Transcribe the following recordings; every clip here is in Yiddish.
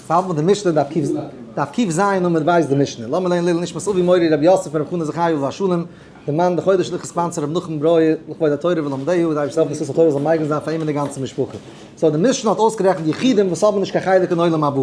ס'האלט מיט די משנה דף קוף דף קוף ז עמוד ב' די משנה, לאמיר לערנען לעילוי נשמת אבי מורי רבי יוסף ברב חנא זכרי' עליו השלום, די מאן די חודש ליכא sponsor רבי נחום ברויער לכבוד התורה ולומדיה, די אייבערשטער זאל העלפן זכות התורה זאל מגין זיין פאר אים און די גאנצע משפחה. so די משנה האט אויסגערעכנט יחידים וואס האבן נישט קיין חלק אין עולם הבא.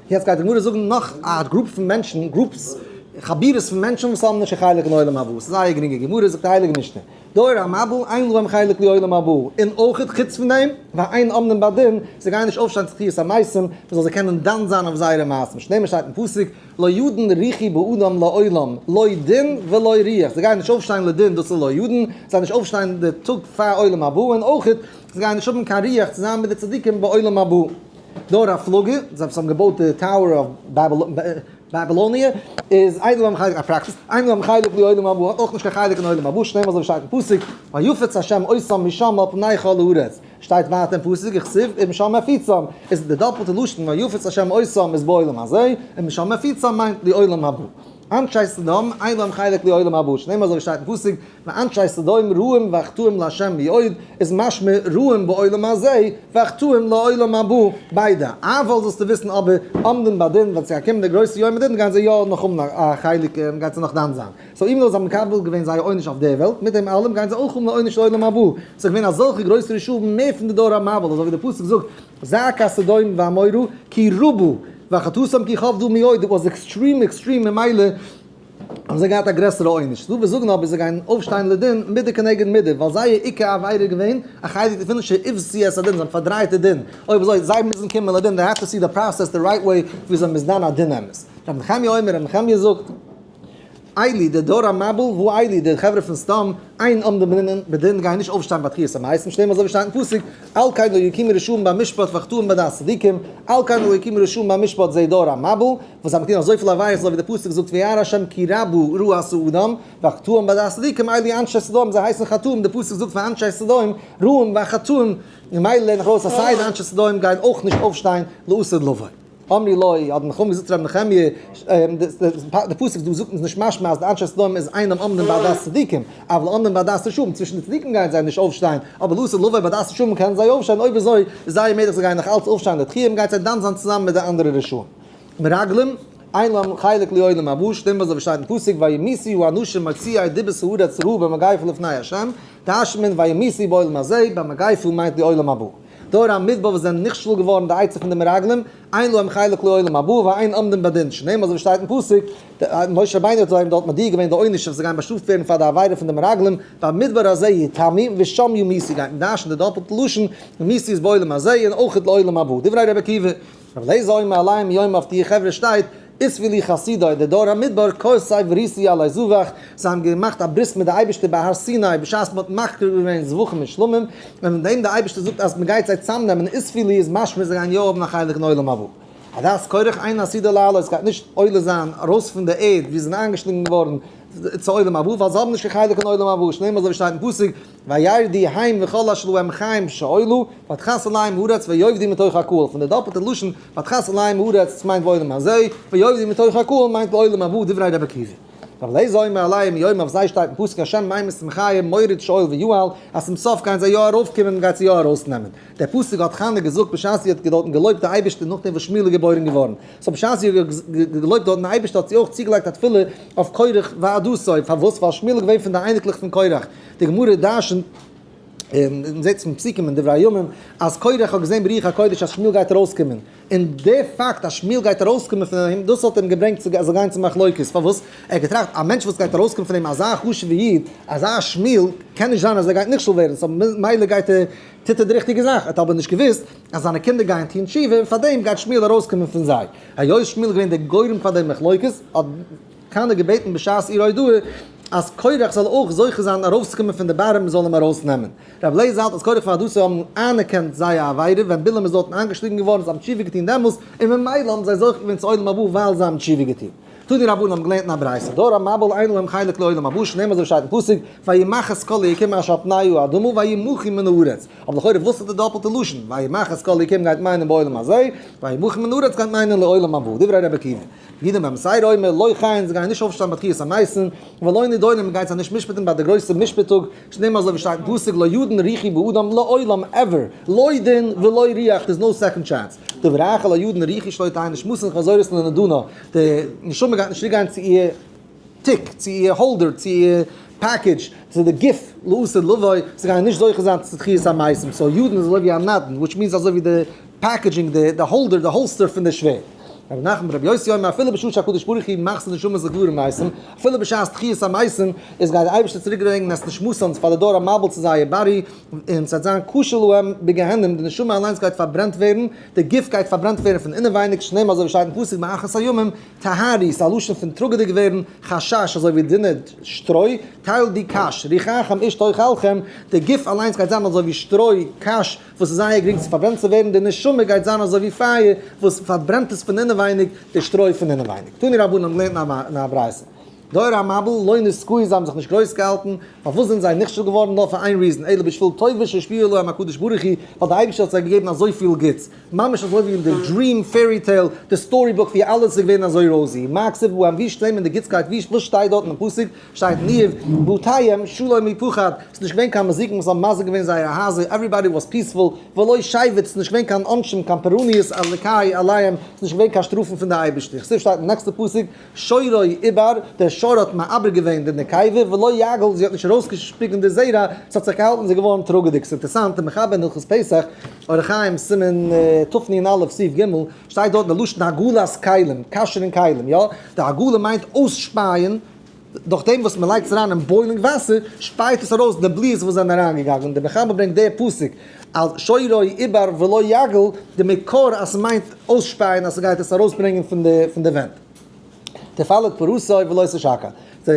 יעצט גייט די גמרא זאגן נאך א group פון מענטשן, groups, חבורות פון מענטשן וואס האבן נישט קיין חלק אין עולם הבא. ס'איז זייער גרינגע גמרא, זאגט די הייליגע משנה. דור המבול אין להם חלק לעולם הבא, און אויך חוץ פון דעם, ואין עומדים בדין, זיי גייען נישט אויפשטיין צו תחיית המתים, מען זאל זיי קענען דן זיין אויף זייערע מעשים, שנאמר שטייט אין פסוק, לא ידון רוחי באדם לעולם, לא דין ולא רוח, זיי גייען נישט אויפשטיין לדין, דאס איז לא ידון, זיי גייען נישט אויפשטיין די טאג פאר עולם הבא, און אויך זיי גייען נישט האבן קיין רוח צוזאמען מיט די צדיקים בעולם הבא. דור הפלגה, זיי וואס האבן געבויט די Tower of Babylonia, איז אין להם חלק, א practice, אין להם חלק לעולם הבא, האט אויך נישט קיין חלק אין עולם הבא, שנאמר אזוי ווי שטייט אין פסוק, ויפץ השם אותם משם על פני כל הארץ, שטייט ווייטער אין פסוק, וכתיב ומשם הפיצם, איז די דאפלטע לשון ויפץ השם אותם איז בעולם הזה, און משם הפיצם מיינט לעולם הבא. אנשי סדום, אין להם חלק לעולם הבא, שנאמר אזוי ווי שטייט אין פסוק, ואנשי סדום רעים וחטאים לה' מאוד, איז משמע רעים בעולם הזה וחטאים לעולם הבא, ביידע, אבל זאלסטו וויסן אבער, עומדים בדין, ווען ס'גייט קומען די גרויסע יום הדין גייען זיי יא נאך האבן א חלק און גייט זיי נאך דן זיין, so even though זיי האבן מקבל געווען זייער עונש אויף דער וועלט, מיט דעם אלעם גייען זיי אויך האבן א עונש לעולם הבא, ס'איז געווען אזעלכע גרויסע רשעים מער פון די דור המבול, אזוי ווי די פסוק זאגט, זעקת סדום ועמורה כי רבה וחטאתם כי כבדה מאוד, it was extreme extreme ממילא האבן זיי געהאט א גרעסערע עונש. ס'דא וואס זאגן אבער זיי גייען אויפשטיין לדין מידה כנגד מידה, ווייל זייער עיקר עבירה איז געווען א חלק דערפון שעוותו את הדין, זיי האבן פארדרייט די דין, אויב אזוי זיי מוזן קומען לדין, they have to see the process the right way וויאזוי מ'איז דן א דין אמת. רבי נחמיה אומר, רבי נחמיה זאגט, אלו די דור המבול ואלו די חברה פון סדום, אין עומדים בדין גייען נישט אויפשטיין ביי תחיית המתים, שנאמר אזוי ווי שטייט אין פסוק, על כן לא יקומו רשעים במשפט וחטאים בעדת צדיקים, על כן לא יקומו רשעים במשפט זה דור המבול, וואס זיי האבן געטון אזויפיל עבירות אזוי ווי די פסוק זאגט וירא השם כי רבה רעת האדם, וחטאים בעדת צדיקים אלו אנשי סדום, זיי הייסן חטאים, די פסוק זאגט ואנשי סדום רעים וחטאים, ממילא לערן איך ארויס אז סיי די אנשי סדום גייען אויך נישט אויפשטיין לעתיד לבוא. אמרו לו, האט נחום געזאגט צו רבי נחמיה, די פסוק דא זאגט אונז נישט משמע אז די אנשי סדום איז אינם עומדים בעדת צדיקים, אבל עומדים בעדת רשעים, צווישן די צדיקים גייען זיי נישט אויפשטיין, אבער לעתיד לבוא בעדת רשעים קענען זיי אויפשטיין, אויב אזוי איז זייער מעגליך זיי גייען נאך אלץ אויפשטיין לתחייה און גייט זיי דן זיין צוזאמען מיט די אנדערע רשעים. מרגלים, אין להם חלק לעולם הבא, שטימט אזוי ווי שטייט אין פסוק וימותו האנשים מוציאי דיבת הארץ רעה במגפה לפני ה', דרש'נט מען וימותו בעולם הזה, במגפה מיינט לעולם הבא. דור המדבר וואס זענען נכשל געווארן די עצה פון די מרגלים, אין להם חלק לעולם הבא ואין עומדים בדין, שנאמר אזוי ווי שטייט אין פסוק, משה רבינו האט זיי דארט מודיע געווען די עונש וואס זיי גייען באשטראפט ווערן פאר די עבירה פון די מרגלים, במדבר הזה יתמו ושם ימותו, גייט מען דרש'ן די דאפלטע לשון, ימותו איז בעולם הזה און אויך לעולם הבא, דברי רבי עקיבא, רבי אליעזר אומר עליהם יום אויף די חברה שטייט, אספו לי חסידי די דור המדבר כורתי בריתי עלי זבח, זיי האבן געמאכט א ברית מיט די אייבערשטער ביי הר סיני בשעת מען האט מקריב געווען זבחים און שלמים, און מיט דעם די אייבערשטער זאגט אז מען גייט זיי צאמנעמען אספו לי איז משמע זיי גייען יא האבן א חלק אין עולם הבא. עדת קרח אינה עתידה לעלות, עס גייט נישט עולה זיין ארויס פון די ערד ווי זיי זענען איינגעשלינגען געווארן צו עולם הבא, ווייל זיי האבן נישט קיין חלק אין עולם הבא, שנאמר אזוי ווי שטייט אין פסוק, וירדו הם וכל אשר להם חיים שאולה, ותכס עליהם הארץ ויאבדו מתוך הקהל, פון די דאפלטע לשון ותכס עליהם הארץ מיינט בעולם הזה, ויאבדו מתוך הקהל מיינט בעולם הבא, דברי רבי עקיבא. רבי אליעזר אומר עליהם יום אויף זיי שטייט אין פסוק השם ממית מחיה מוריד שאול ויעל, אז צום סוף גייען זיי יא ארויפקומען און גייט זיי יא ארויסנעמען. דער פסוק האט חנה געזאגט בשעת זי האט דארטן געלויבט די אייבערשטער נאכדעם וואס שמואל איז געבוירן געווארן. so בשעת זי האט געלויבט דארטן די אייבערשטער האט זי אויך צוגעלייגט א תפילה אויף קרח ועדתו, פארוואס? ווייל שמואל איז געווען פון די אייניקלעך פון קרח. די גמרא דרשנ'ט און מען זעט עס פון פסוקים אין דברי הימים אז קרח האט געזען ברוח הקודש אז שמואל גייט ארויסקומען, און די פאקט אז שמואל גייט ארויסקומען פון אים דאס האט אים געברענגט צו ער זאל גיין צו מחלוקת, פארוואס? ער האט געטראכט א מענטש וואס גייט ארויסקומען פון אים אזא חשוב'ע איד, אזא שמואל, קען נישט זיין אז ער גייט נכשל ווערן, so מילא גייט ער טוט ער די ריכטיגע זאך, ער האט אבער נישט געוואוסט אז זיינע קינדער גייען טון תשובה און פארדעם גייט שמואל ארויסקומען פון זיי, היות שמואל איז געווען דער גורם פאר די מחלוקת האט. חנה געבעטן בשעת איר הודאה אז קרח זאל אויך זוכה זיין ארויסצוקומען פון די בארעם מען זאל אים ארויסנעמען. רבי אליעזר האלט אז קרח ועדתו האבן איינערקענט זייער עבירה ווען בלעם איז דארטן איינגעשלינגען געווארן זיי האבן תשובה געטון דעמאלס און ממילא האבן זיי זוכה געווען צו עולם הבא ווייל זיי האבן תשובה געטון. תנו רבנן האבן געלערנט אין א ברייתא, דור המבול אין להם חלק לעולם הבא, שנאמר אזוי שטייט אין פסוק, וימח את כל היקום אשר על פני האדמה וימחו מן הארץ. אבער לכאורה וואס איז די דאפלטע לשון? וימח את כל היקום גייט מיינען בעולם הזה, וימחו מן הארץ גייט מיינען לעולם הבא. דברי רבי עקיבא. יהודה בן בתירא אומר, לא חיין, זיי גייען נישט אויפשטיין ביי תחיית המתים, ולא נידונים, מען גייט זיי נישט משפט'ן ביי די גרויסע משפט טאג, שנאמר אזוי ווי שטייט אין פסוק, לא ידון רוחי באדם לעולם ever, לא דין ולא רוח, there's no second chance. דבר אחר לא ידון רוחי שלא תהא נשמתן חוזרת לנדנה, די נשמה גייט נישט צוריקגיין צו איר תיק, צו איר holder, צו איר package, צו די גוף לעתיד לבוא, זיי גייען נישט זוכה זיין צו תחיית המתים, so ידון איז אזוי ווי א נדן, which means אזוי ווי די packaging, די holder, די holster פון די שווערד. רבי נחמן ברבי יוסי אומר אפילו בשעה שהקדוש ברוך הוא מחזיר נשמות לקברים מתים, אפילו בשעת תחיית המתים איז גייט די אייבערשטער צוריק ברענגען את נשמתן פאר די דור המבול צו זייער body, און ס'וועט זיין קשה להם בגיהנום, די נשמה אליינס גייט פארברענט ווערן, די גוף גייט פארברענט ווערן פון אינעווייניג, שנאמר אזוי ווי שטייט אין פסוק באחרית הימים, תהרי, ס'איז א לשון פון טראגעדיג ווערן, חשש, אזוי ווי דינע שטרוי, תלדו קש, רוחכם אש תאכלכם, די גוף אליינס גייט זיין אזוי ווי שטרוי, קש, וואס איז זייער גרינג צו פארברענט צו ווערן, די נשמה גייט זיין אזוי ווי פייער וואס פארברענט עס פון אינעווייניג, די שטרוי פון אינעווייניג. תנו רבנן האבן געלערנט אין א ברייתא. דור המבול לא נתגאו זיי האבן זיך נישט גרויס געהאלטן, פארוואס זענען זיי נכשל געווארן? נאר פאר איין reason, אלא בשביל טובה שהשפיע להם הקדוש ברוך הוא, ווייל די אייבערשטער האט זיי געגעבן אזויפיל גוטס, ממש אזוי ווי אין די dream fairy tale, די story book ווי אלעס איז געווען אזוי rosy, מה כתיב בהם ווי שטייט אין די גוטסקייט, ווי וואס שטייט דארט אין פסוק, שטייט אין איוב, בתיהם שלום מפחד, ס'איז נישט געווען קיין מזיקים וואס האבן מזיק געווען זייערע הייזער, everybody was peaceful, ולא שבת, ס'איז נישט געווען קיין עונשים, קיין פורעניות אלקי עליהם, ס'איז נישט געווען קיין שטראפן פון די אייבערשטער, כתיב שטייט אין נעקסטע פסוק, שורו עובר, דער שור האט מעבר געווען די נקבה, ולא יגל, זי האט נישט ארויסגעשפיגן די זרע, ס'האט זיך געהאלטן, זי איז געווארן טראגעדיג. ס'איז אינטערעסאנט, די מחבר אין הלכות פסח, אורח חיים, סימן תנ"א, סעיף ג', שטייט דארט די לשון הגעלת כלים, כשר'ן כלים, יא, די הגעלה מיינט אויסשפייען, דורך דעם וואס מ'לייגט עס אריין אין boiling וואסער, שפייט עס ארויס די בליעות וואס זענען אריינגעגאנגען, די מחבר ברענגט די פסוק אז שורו עובר ולא יגל, די מקור אז ס'מיינט אויסשפייען אז ס'גייט עס ארויסברענגען פון די פון די ווענט. תפלט פרתו ולא תשקר.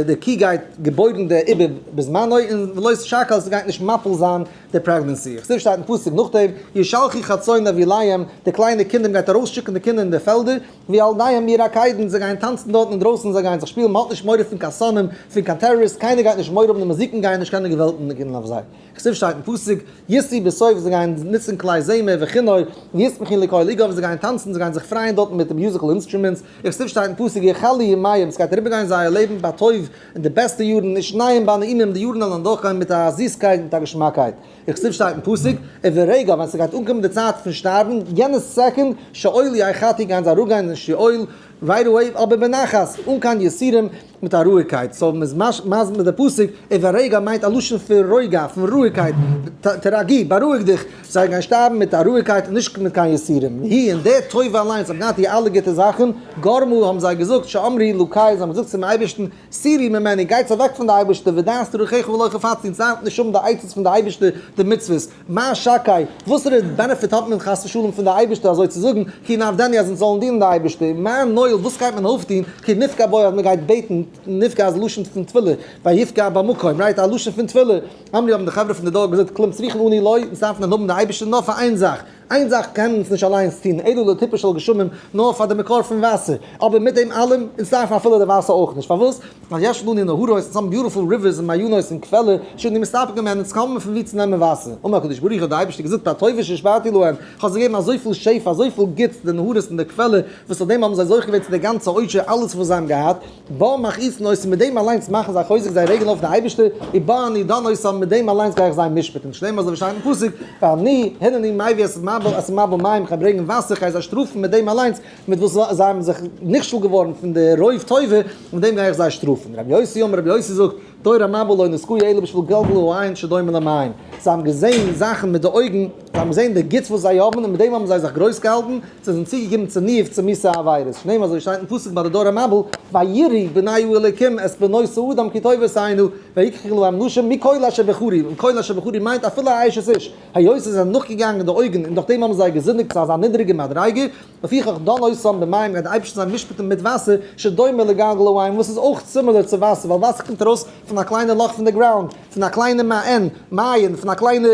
די קי גייט געבוירן די עובר בזמנו און ולא תשקר ס'גייט נישט מפיל זיין די pregnancy. איך זעה שטייט אין פסוק נאכדעם ישלחו חצאן אביליים, די קליינע קינדער מ'גייט ארויסשיקן די קינדער אין די פעלדער, וילדיהם ירקדון, זיי גייען טאנצן דארטן אינדרויסן, זיי גייען זיך שפילן, מ'האט נישט מורא פון קיין שונאים, פון קיין טעראריסט, קיינער גייט נישט מורא האבן, די מזיקים גייען נישט קענען געוועלטיגן אויף זיי. כתיב שטייט אין פסוק, ישאו בתוף, זיי גייען נוצן כלי זמר וכינור, וישמחו לקול אגף, זיי גייען טאנצן, זיי גייען זיך פרייען דארטן מיט די musical instruments, וכתיב שטייט אין פסוק, יחלו ימיהם, ס'גייט אריבערגיין זייער לעבן בטוב, אין די בעסטע יארן, ושניהם בנעימים, די יארן וועלן אדורכגיין מיט א זיסקייט, מיט א געשמאקייט. וכתיב שטייט אין פסוק, וברגע, ווען ס'גייט אנקומען די צייט פון שטארבן, יענע סעקונד, שאול יחתו גייען זיי אראפגיין אין שאול, right away, אבער בנחת, אן קיין יסורים, מיט א רואיגקייט, so מ'איז מסביר די פסוק, וברגע מיינט א לשון פון רוגע, פון רואיגקייט, תרגי, בארואיג דיך, זיי גייען שטארבן מיט א רואיגקייט, נישט מיט קיין יסורים. והיא, און די טובה אליינס, האבן געהאט די אלע גוטע זאכן, גרמו, האבן זיי געזאגט, שאמרו לאלקי, זיי האבן געזאגט צום אייבערשטן, סורו ממנו, גייטס אוועק פון די אייבערשטער, ודעת דרכיך ולא חפצנו, אונז דארף נישט האבן די עצות פון די אייבערשטער, די מצוות, מה שקי, וואסערע benefit האט מען חס ושלום פון די אייבערשטער אזוי צו זאגן, כי נעבדנו אז אונז זאלן דינען די אייבערשטער, מה נועיל, וואס גייט מען אויפטון, כי נפגע בו אז מען גייט בעטן, נפגע איז לשון פון תפילה, ויפגע במקום, right, א לשון פון תפילה, אמרו האבן די חברה פון די דור געזאגט, כלום צריכין אנו לו, אונז דארפן האבן די אייבערשטער נאר פאר איין זאך, איין זאך קענען אונז נישט אליינס טון, אלא לטיפה של גשמים, נאר פאר די מקור פון וואסער, אבער מיט דעם אלעם, אונז דארפן אפילו די וואסער אויך נישט, פארוואס? ווייל יש לנו נהרות, אונז האבן beautiful rivers און מעיינות און קוועלער, שאנו מסתפקים מהן, אונז האבן פון וואו צו נעמען וואסער. אמר הקדוש ברוך הוא, האט דער אייבערשטער געזאגט, הטובה שהשפעתי להם, איך האב זיי געגעבן אזויפיל שפע, אזויפיל גוטס, די נהרות און די קוועלער, וואס אויף דעם האבן זיי זוכה געווען צו די גאנצע עושר, אלעס וואס זיי האבן געהאט, בה מכעיסין אותי, מיט דעם אליינס מאכן זיי חוזק, זיי רעגן אויף די אייבערשטער, ובה אני דן אותם, מיט דעם אליינס גיי איך זיי משפט'ן, שנאמר אזוי ווי שטייט אין פסוק, ואני הנני מביא את המבול את המבול מים, איך גיי ברענגען וואסער, איך גיי זיי שטראפן מיט דעם אליינס, מיט וואס זיי האבן זיך נכשל געווארן פון די רוב טובה, מיט דעם גיי איך זיי שטראפן. רבי יוסי אומר, רבי יוסי זאגט, דור המבול לא נתגאו אלא בשביל גלגול העין שדומה למים, זיי האבן געזען זאכן מיט די אויגן, זיי האבן געזען די גוטס וואס זיי האבן און מיט דעם האבן זיי זיך גרויס געהאלטן, זיי זענען צוגעקומען צו ניאוף צו מיאוסע עבירות, שנאמר אזוי שטייט אין פסוק ביי די דור המבול, ויראו בני האלוקים את בנות האדם כי טובות הנה, ויקחו להם נשים מכל אשר בחרו, און כל אשר בחרו מיינט אפילו א אשת איש, היות זיי זענען נאכגעגאנגען די אויגן און דורך. דורך דעם האבן זיי געזינדיגט צו אזא נידריגע מדריגה, לפיכך דן אותם במים גייט די אייבערשטער זיי משפט'ן מיט וואסער, שדומה לגלגל העין וואס איז אויך similar צו וואסער, ווייל וואסער קומט ארויס פון א קליינע לאך פון די ground, פון א קליינע מעיין, מעיין, פון א קליינע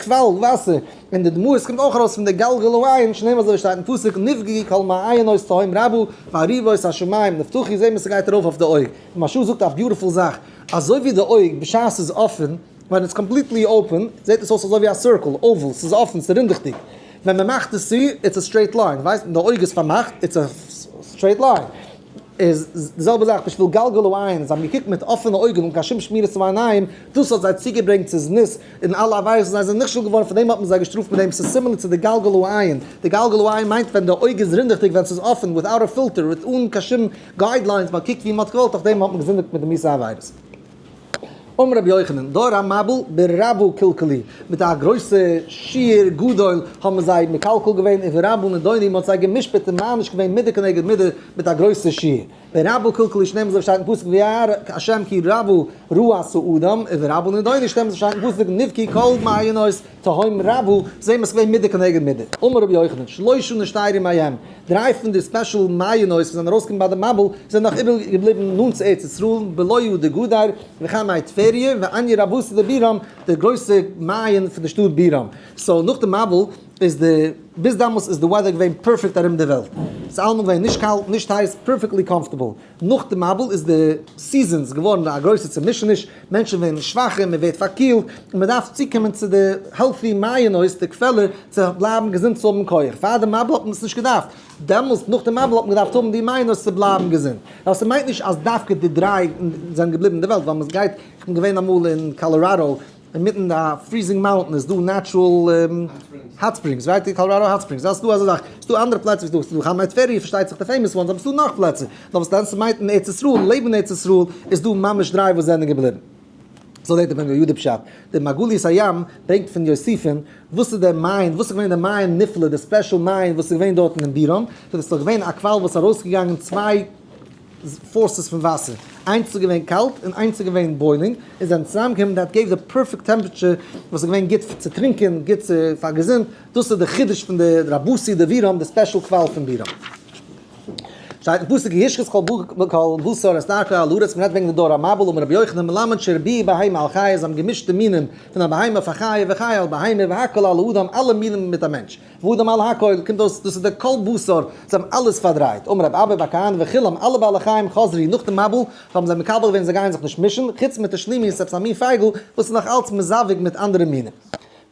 קוואל וואסער, און די דמעות קומט אויך ארויס פון די גלגל העין, שנאמר אזוי ווי שטייט אין פסוק נבגגו כל מעיינות תהום רבה ואריבות השמים נפתחו, זעהן מיר ס'גייט ארויף אויף די אויג. די מהרש"א זאגט א beautiful זאך, אזוי ווי די אויג בשעת ס'איז אפען, ווען it's completely open, זעט עס אויס אזוי ווי א circle, oval, ס'איז אפען, ס'איז רינדעכדיג. ווען מ'מאכט עס צו, it's a straight line, ווייסט, די אויג איז פארמאכט, it's a straight line. איז די זעלבע זאך בשביל גלגל העין, זיי האבן געקוקט מיט אפענע אויגן אן קיין שום שמירת העיניים, דאס האט זיי צוגעברענגט צו זנות און אלע עבירות און זיי זענען נכשל געווארן, פון דעם האט מען זיי געשטראפט מיט דעם, ס'איז similar צו די גלגל העין, די גלגל העין מיינט ווען די אויג איז רינדעכדיג ווען ס'איז אפען, without a filter, with אן קיין שום guidelines, מען קוקט ווי מען האט געוואלט, אויף דעם האט מען געזינדיגט מיט די מיאוסע עבירות. אמר רבי יוחנן, דור המבול ברבו קלקלו, מיט א גרויסע שיעור גדול האבן זיי מקלקל געווען, און ורבו נדונו, מען האט זיי גע'משפט און מעניש געווען מידה כנגד מידה מיט א גרויסע שיעור. ברבו קלקלו שנאמר אזוי שטייט אין פסוק וירא ה' כי רבה רעת האדם, און ורבו נדונו שנאמר אזוי שטייט אין פסוק נבכו כל מעיינות תהום רבה, זעהן מיר ס'געווען מידה כנגד מידה. אמר רבי יוחנן, שלושה נשתיירו מהם, דריי פון די special מעיינות וואס זענען ארויסגעקומען ביי די מבול, זענען נאך איבערגעבליבן נאנט צו ארץ ישראל, בלואה דגדר, וחמי טבריה, ועניא רבתי דבירם, די גרויסע מעיין פון די שטאט בירם. so נאך די מבול איז די, ביז דאמאלס איז די weather געווען perfect ארום די וועלט. ס'איז אלעמאל געווען נישט קאלט, נישט הייס, perfectly comfortable. נאך די מבול איז די seasons געווארן א גרויסע צומישעניש, מענטשן ווערן שוואכער, מען ווערט פארקילט, און מען דארף צוקומען צו די healthy מעיינות, די קוועלער, צו בלייבן געזונט צו האבן כח. פאר די מבול האט מען עס נישט געדארפט, דעמאלס נאך די מבול האט מען געדארפט האבן די מעיינות צו בלייבן געזונט. נאר ס'מיינט נישט אז דווקא די דריי זענען געבליבן אין די וועלט, ווייל מען גייט, איך בין געווען אמאל אין קאלאראדא, אינמיטן די freezing mountain איז דא natural hot springs, right? קאלאראדא hot springs, ס'איז דא אזא זאך, ס'איז דא אנדערע פלעצער ווי ס'איז דא, ס'איז דא חמי טבריה פארשטייט זיך די famous ones, אבער ס'איז דא נאך פלעצער, נאר וואס דען ס'מיינט אין ארץ ישראל, לעבן ארץ ישראל איז דא ממש דריי וואס זענען געבליבן. אזוי לערנט דער בן יהוידע פשט, דער מרגליות הים ברענגט פון יוסיפון, וואס איז דער מעיין, וואס איז געווען דער מעיין נפלא, דער special מעיין וואס איז געווען דארטן אין בירם, סאו דאס איז דאך געווען א קוואל וואס איז ארויסגעגאנגען צוויי forces פון וואסער, איינס איז געווען קאלט און איינס איז געווען boiling, און זיי זענען צוזאמגעקומען that gave the perfect temperature וואס איז געווען גוט צו טרינקען, גוט צו פאר געזונט, דאס איז די חידוש פון די רבתי דבירם, די special קוואל פון בירם. שטייט אין פסוק השחית כל בשר את דרכו על הארץ, מ'רעדט וועגן די דור המבול, אמר רבי יוחנן מלמד שהרבו בהמה על חיה, זיי האבן געמישט די מינים פון א בהמה אויף א חיה וחיה על בהמה והכל על האדם, אלע מינים מיט א מענטש. ואדם על הכל, קומט אויס דאס איז דער כל בשר, זיי האבן אלעס פארדרייט, אמר רב אבא בר כהנא וכולם, אלע בעלי חיים חזרו נאך די מבול, האבן זיי מקבל געווען זיי גייען זיך נישט מישן, חוץ מתשלימי איז עפעס א מין פייגל וואס איז נאך אלץ מזווג מיט אנדערע מינים.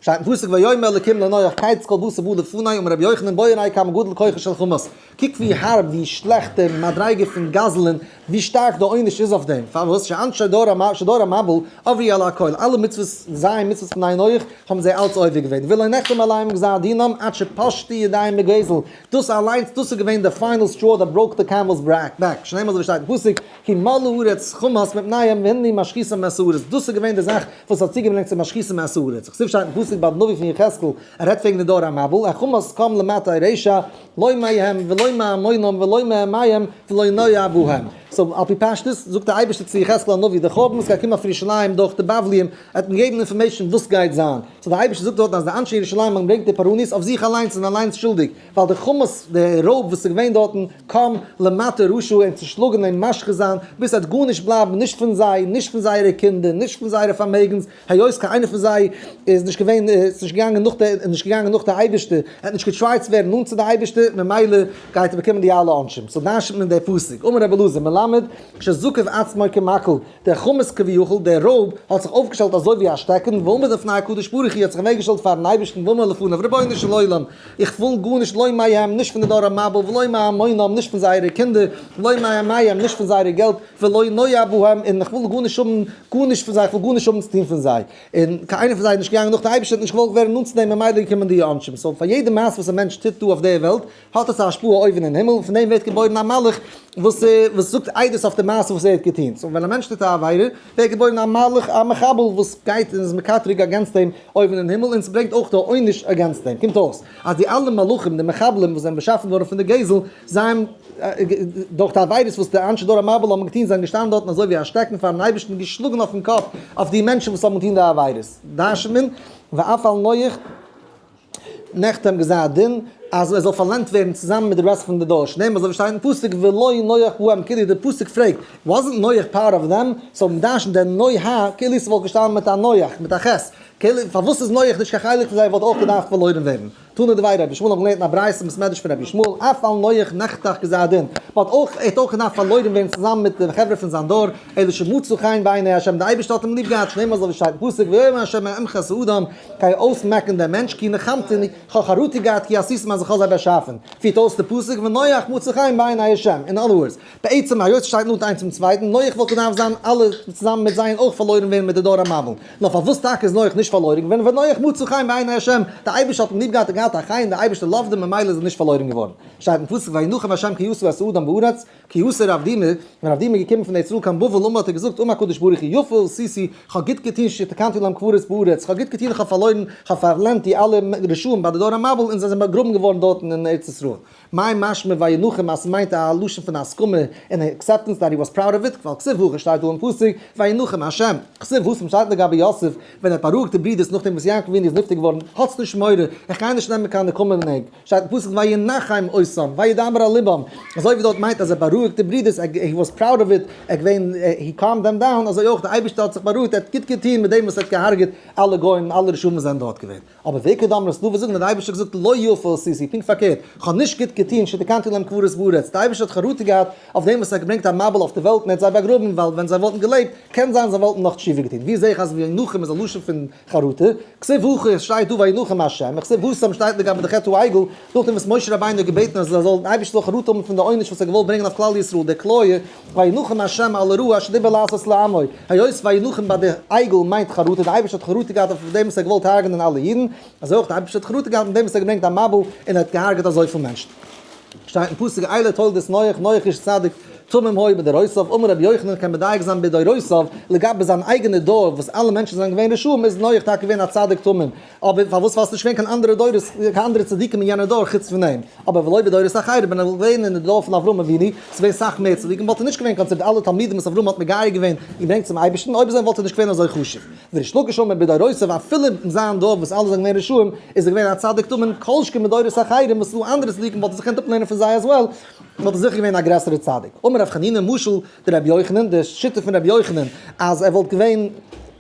שטייט אין פסוק ויאמר אלקים לנח קץ כל בשר בא לפני אמר רבי יוחנן בוא וראה כמה גדול כוחו של חמס, קוק ווי הארב ווי שלעכט די מדריגה פון גזל'ן, ווי שטארק די עונש איז אויף דעם, פארוואס שאנשי דור המבול עברו על הכל, אלע מצוות ז' מצוות בני נח האבן זיי אלץ עובר געווען, ולא נחתם עליהם גזר דינם עד שפשטו ידיהם בגזל, דאס אליינס דאס איז געווען די final straw that broke the camel's back, שנאמר אזוי ווי שטייט אין פסוק, כי מלאה הארץ חמס מפניהם והנני משחיתם את הארץ, דאס איז געווען די זאך וואס האט צוגעברענגט צו משחיתם את הארץ, וכתיב שטייט אין פסוק ביי די נביא פון יחזקאל, ער רעדט וועגן די דור המבול, החמס קם למטה רשע, לא מהם ולא מהמונם ולא מהמיהם ולא נוגע בהם. so על פי פשטות זאגט דער אייבערשטער צו יחזקאל הנביא די חורבן וואס גייט קומען אויף ירושלים דורך די בבליים, ער האט אים געגעבן information וואס גייט זיין. so דער אייבערשטער זאגט דארטן אז די אנשי ירושלים האבן געברענגט די פורענות אויף זיך אליינס זענען אליינס שולדיג, ווייל די חמס די רויב וואס איז געווען דארטן קם למטה רשע אים צושלאגן אים משחית זיין ביז ס'וועט גארנישט בלייבן נישט פון זיי נישט פון זייערע קינדער נישט פון זייערע פארמעגנס, היות קיין איינער פון זיי איז נישט געווען, איז נישט געגאנגען נאך די, איז נישט געגאנגען נאך די אייבערשטער, ער האט נישט גע try ט צו ווערן נאנט צו די אייבערשטער, ממילא גייט ער באקומען די אלע עונשים. so דרש'נט מען די פסוק, אמר רבי אלעזר, מלמד שזקף עצמו כמקל, דער חמס כביכול, דער רויב, האט זיך אויפגעשטעלט אזוי ווי א שטעקן, ועמד לפני הקדוש ברוך הוא, האט זיך אוועקגעשטעלט פאר'ן אייבערשטן, ואמר לפניו, רבונו של עולם, איך וויל גארנישט לא מהם, נישט פון די דור המבול, ולא מהמונם, נישט פון זייערע קינדער, ולא מהמיהם, נישט פון זייערע געלט, ולא נוגע בהם, און איך וויל גארנישט האבן, גארנישט פון זיי, איך וויל גארנישט האבן צו טון פון זיי. און קיין איינער פון זיי איז נישט געגאנגען נאך די אייבערשטער האט נישט געוואלט ווערן נאנט צו דעם ממילא געקומען די עונשים. so פאר יעדע מעשה וואס א מענטש טוט דא אויף דער וועלט, האט עס א השפעה אויבן אין הימל, און פון דעם ווערט געבוירן א מלאך וואס וואס זאגט עדות אויף די מעשה וואס ער האט געטון. so ווען א מענטש טוט א עבירה, ווערט געבוירן א מלאך א מחבל וואס גייט און איז מקטרג against אים אויבן אין הימל, און ס'ברענגט אויך די עונש against אים. קומט אויס אז די אלע מלאכים, די מחבלים וואס זענען באשאפן געווארן פון די גזל, זיי האבן דורך די עבירות וואס די אנשי דור המבול האבן געטון, זענען געשטאנען דארטן אזוי ווי א שטעקן פארן אייבערשטן, געשלאגן אויפן קאפ אויף די מענטשן וואס האבן געטון די עבירות. דרש'נט מען, ואף על נח. נחתם גזר דין אז ער זאל פארלענדט ווערן צוזאמען מיט די rest פון די דור, שנאמר אזוי ווי שטייט אין פסוק ולא נח בהם, כאילו די פסוק פרעגט wasn't נח part of them, so מ'דרש'נט דער נוי ה כאילו ס'וואלט געשטאנען מיט א נוח מיט א ח', כאילו פארוואס איז נח נישט קיין חלק פון זיי וואלט אויך געדארפט פארלוירן ווערן. תנא דבי רבי ישמעאל האבן געלערנט אין א ברייתא אין בית מדרש פון רבי ישמעאל, אף על נח נחתך גזר דין, מ'האט אויך, ער האט אויך געדארפט פארלוירן ווערן צוזאמען מיט די חברה פון זיין דור, אלא שמצא חן בעיני ה', די אייבערשטער האט אים ליב געהאט, שנאמר אזוי ווי שטייט אין פסוק, ויאמר ה' אמחה את האדם, גיי אויסמעקן דעם מענטש, כי נחמתני, כ'האב חרטה געהאט, כי עשיתם אז איך האב זיי באשאפן. פירט אויס די פסוק, ונח מצא חן בעיני ה'. אין other words, בעצם היות ס'שטייט נאנט איינס צום צווייטן, נח וואלט געדארפט זיין אלע צוזאמען מיט זיי און אויך פארלוירן ווערן מיט די דור המבול. נאר פארוואס טאקע איז נח נישט פארלוירן געווארן? ונח מצא חן בעיני ה', די אייבערשטער האט אים ליב געהאט און געהאט א חן, די אייבערשטער loved אים ממילא איז ער נישט פארלוירן געווארן. שטייט אין פסוק וינחם ה' כי יסור את האדם בארץ, כי אתא רב דימי, ווען רב דימי איז געקומען פון ארץ ישראל קיין בבל אמר האט ער געזאגט אמר הקדוש ברוך הוא יפה עשיתי, כ'האב גוט געטון שתקנתי להם קברות בארץ, כ'האב גוט געטון איך האב פארלוירן, כ'האב פארלענדט די אלע רשעים ביי די דור המבול און זיי זענען באגראבן געווארן דארטן אין ארץ ישראל. מאי משמע וינחם אז ס'מיינט א לשון פון הסכמה און acceptance that he was proud of it, ווייל כתיב הכא שטייט דא אין פסוק וינחם השם, כתיב התם שטייט לגבי יוסף ווען ער האט בארואיגט די ברידערס נאכדעם וואס יעקב אבינו איז נפטר געווארן, האטס נישט מורא, איך גיי נישט נעמען קיין נקמה אין ענק, שטייט אין פסוק וינחם אותם וידבר על לבם, אזוי ווי דארט מיינט אז ער בארואיגט די ברידערס, he was proud of it, ער געווען he calmed them down, אזוי אויך די אייבערשטער האט זיך בארואיגט, ער האט גוט געטון מיט דעם וואס ער האט געהארגעט אלע גוים, אלע רשעים וואס זענען דארט געווען. אבער ואיכא דאמרי ס'דא וואס זאגן אז די אייבערשטער האט געזאגט לא יפה עשיתי, פונקט פארקערט, כ'האב נישט גוט געטון שתקנתי להם קברות בארץ, די אייבערשטער האט חרטה געהאט אויף דעם וואס ער האט געברענגט א מבול אויף די וועלט און ער האט זיי באגראבן, ווייל ווען זיי וואלטן געלעבט, קען זיין זיי וואלטן נאך תשובה געטון. ווי זע איך אז וינחם איז א לשון פון חרטה? כתיב הכא עס שטייט דא וינחם ה', וכתיב התם שטייט לגבי די חטא העגל, נאכדעם וואס משה רבינו האט געבעטן אז ער זאל, די אייבערשטער זאל חרטה האבן פון די עונש וואס ער האט געוואלט ברענגען אויף כלל ישראל, די כליה, וינחם ה' על הרעה אשר דיבר לעשות לעמו, היות וינחם ביי די עגל מיינט חרטה, די אייבערשטער האט חרטה געהאט אויף דעם וואס ער האט געוואלט הרג'נען אלע אידן, אזוי אויך די אייבערשטער האט חרטה געהאט מיט דעם וואס ער האט געברענגט א מבול און ער האט געהארגעט אזויפיל מענטשן. שטייט אין פסוק אלה תולדות נח, נח איש צדיק תמים היה בדורותיו, אמר רבי יוחנן קען מדייק זיין בדורותיו, לגבי זיין אייגענע דור וואס אלע מענטשן זענען געווען רשעים איז נח טאקע געווען א צדיק תמים, אבער פארוואס ווייל ס'נישט געווען קיין אנדערע דורות קיין אנדערע צדיקים אין יענע דור חוץ פון אים, אבער ולא בדורות אחרים ווען ער וואלט געווען אין די דור פון אברהם אבינו ס'איז געווען סאך מער צדיקים וואלט ער נישט געווען considered אלע תלמידים וואס אברהם האט מגייר געווען און געברענגט צום אייבערשטן אויב אזוי וואלט ער נישט געווען אזוי חשוב. וריש לקיש אמר בדורותיו אפילו אין זיין דור וואס אלע זענען געווען רשעים איז ער געווען א צדיק תמים כל שכן בדורות אחרים וואס ס'איז דא אנדערע צדיקים וואלט ער זיך געקענט אפלערנען פון זיי as well וואלט ער זיכער געווען א גרעסערע צדיק. אמר רב חנינא משל דרבי יוחנן, די שיטה פון רבי יוחנן אז ער וואלט געווען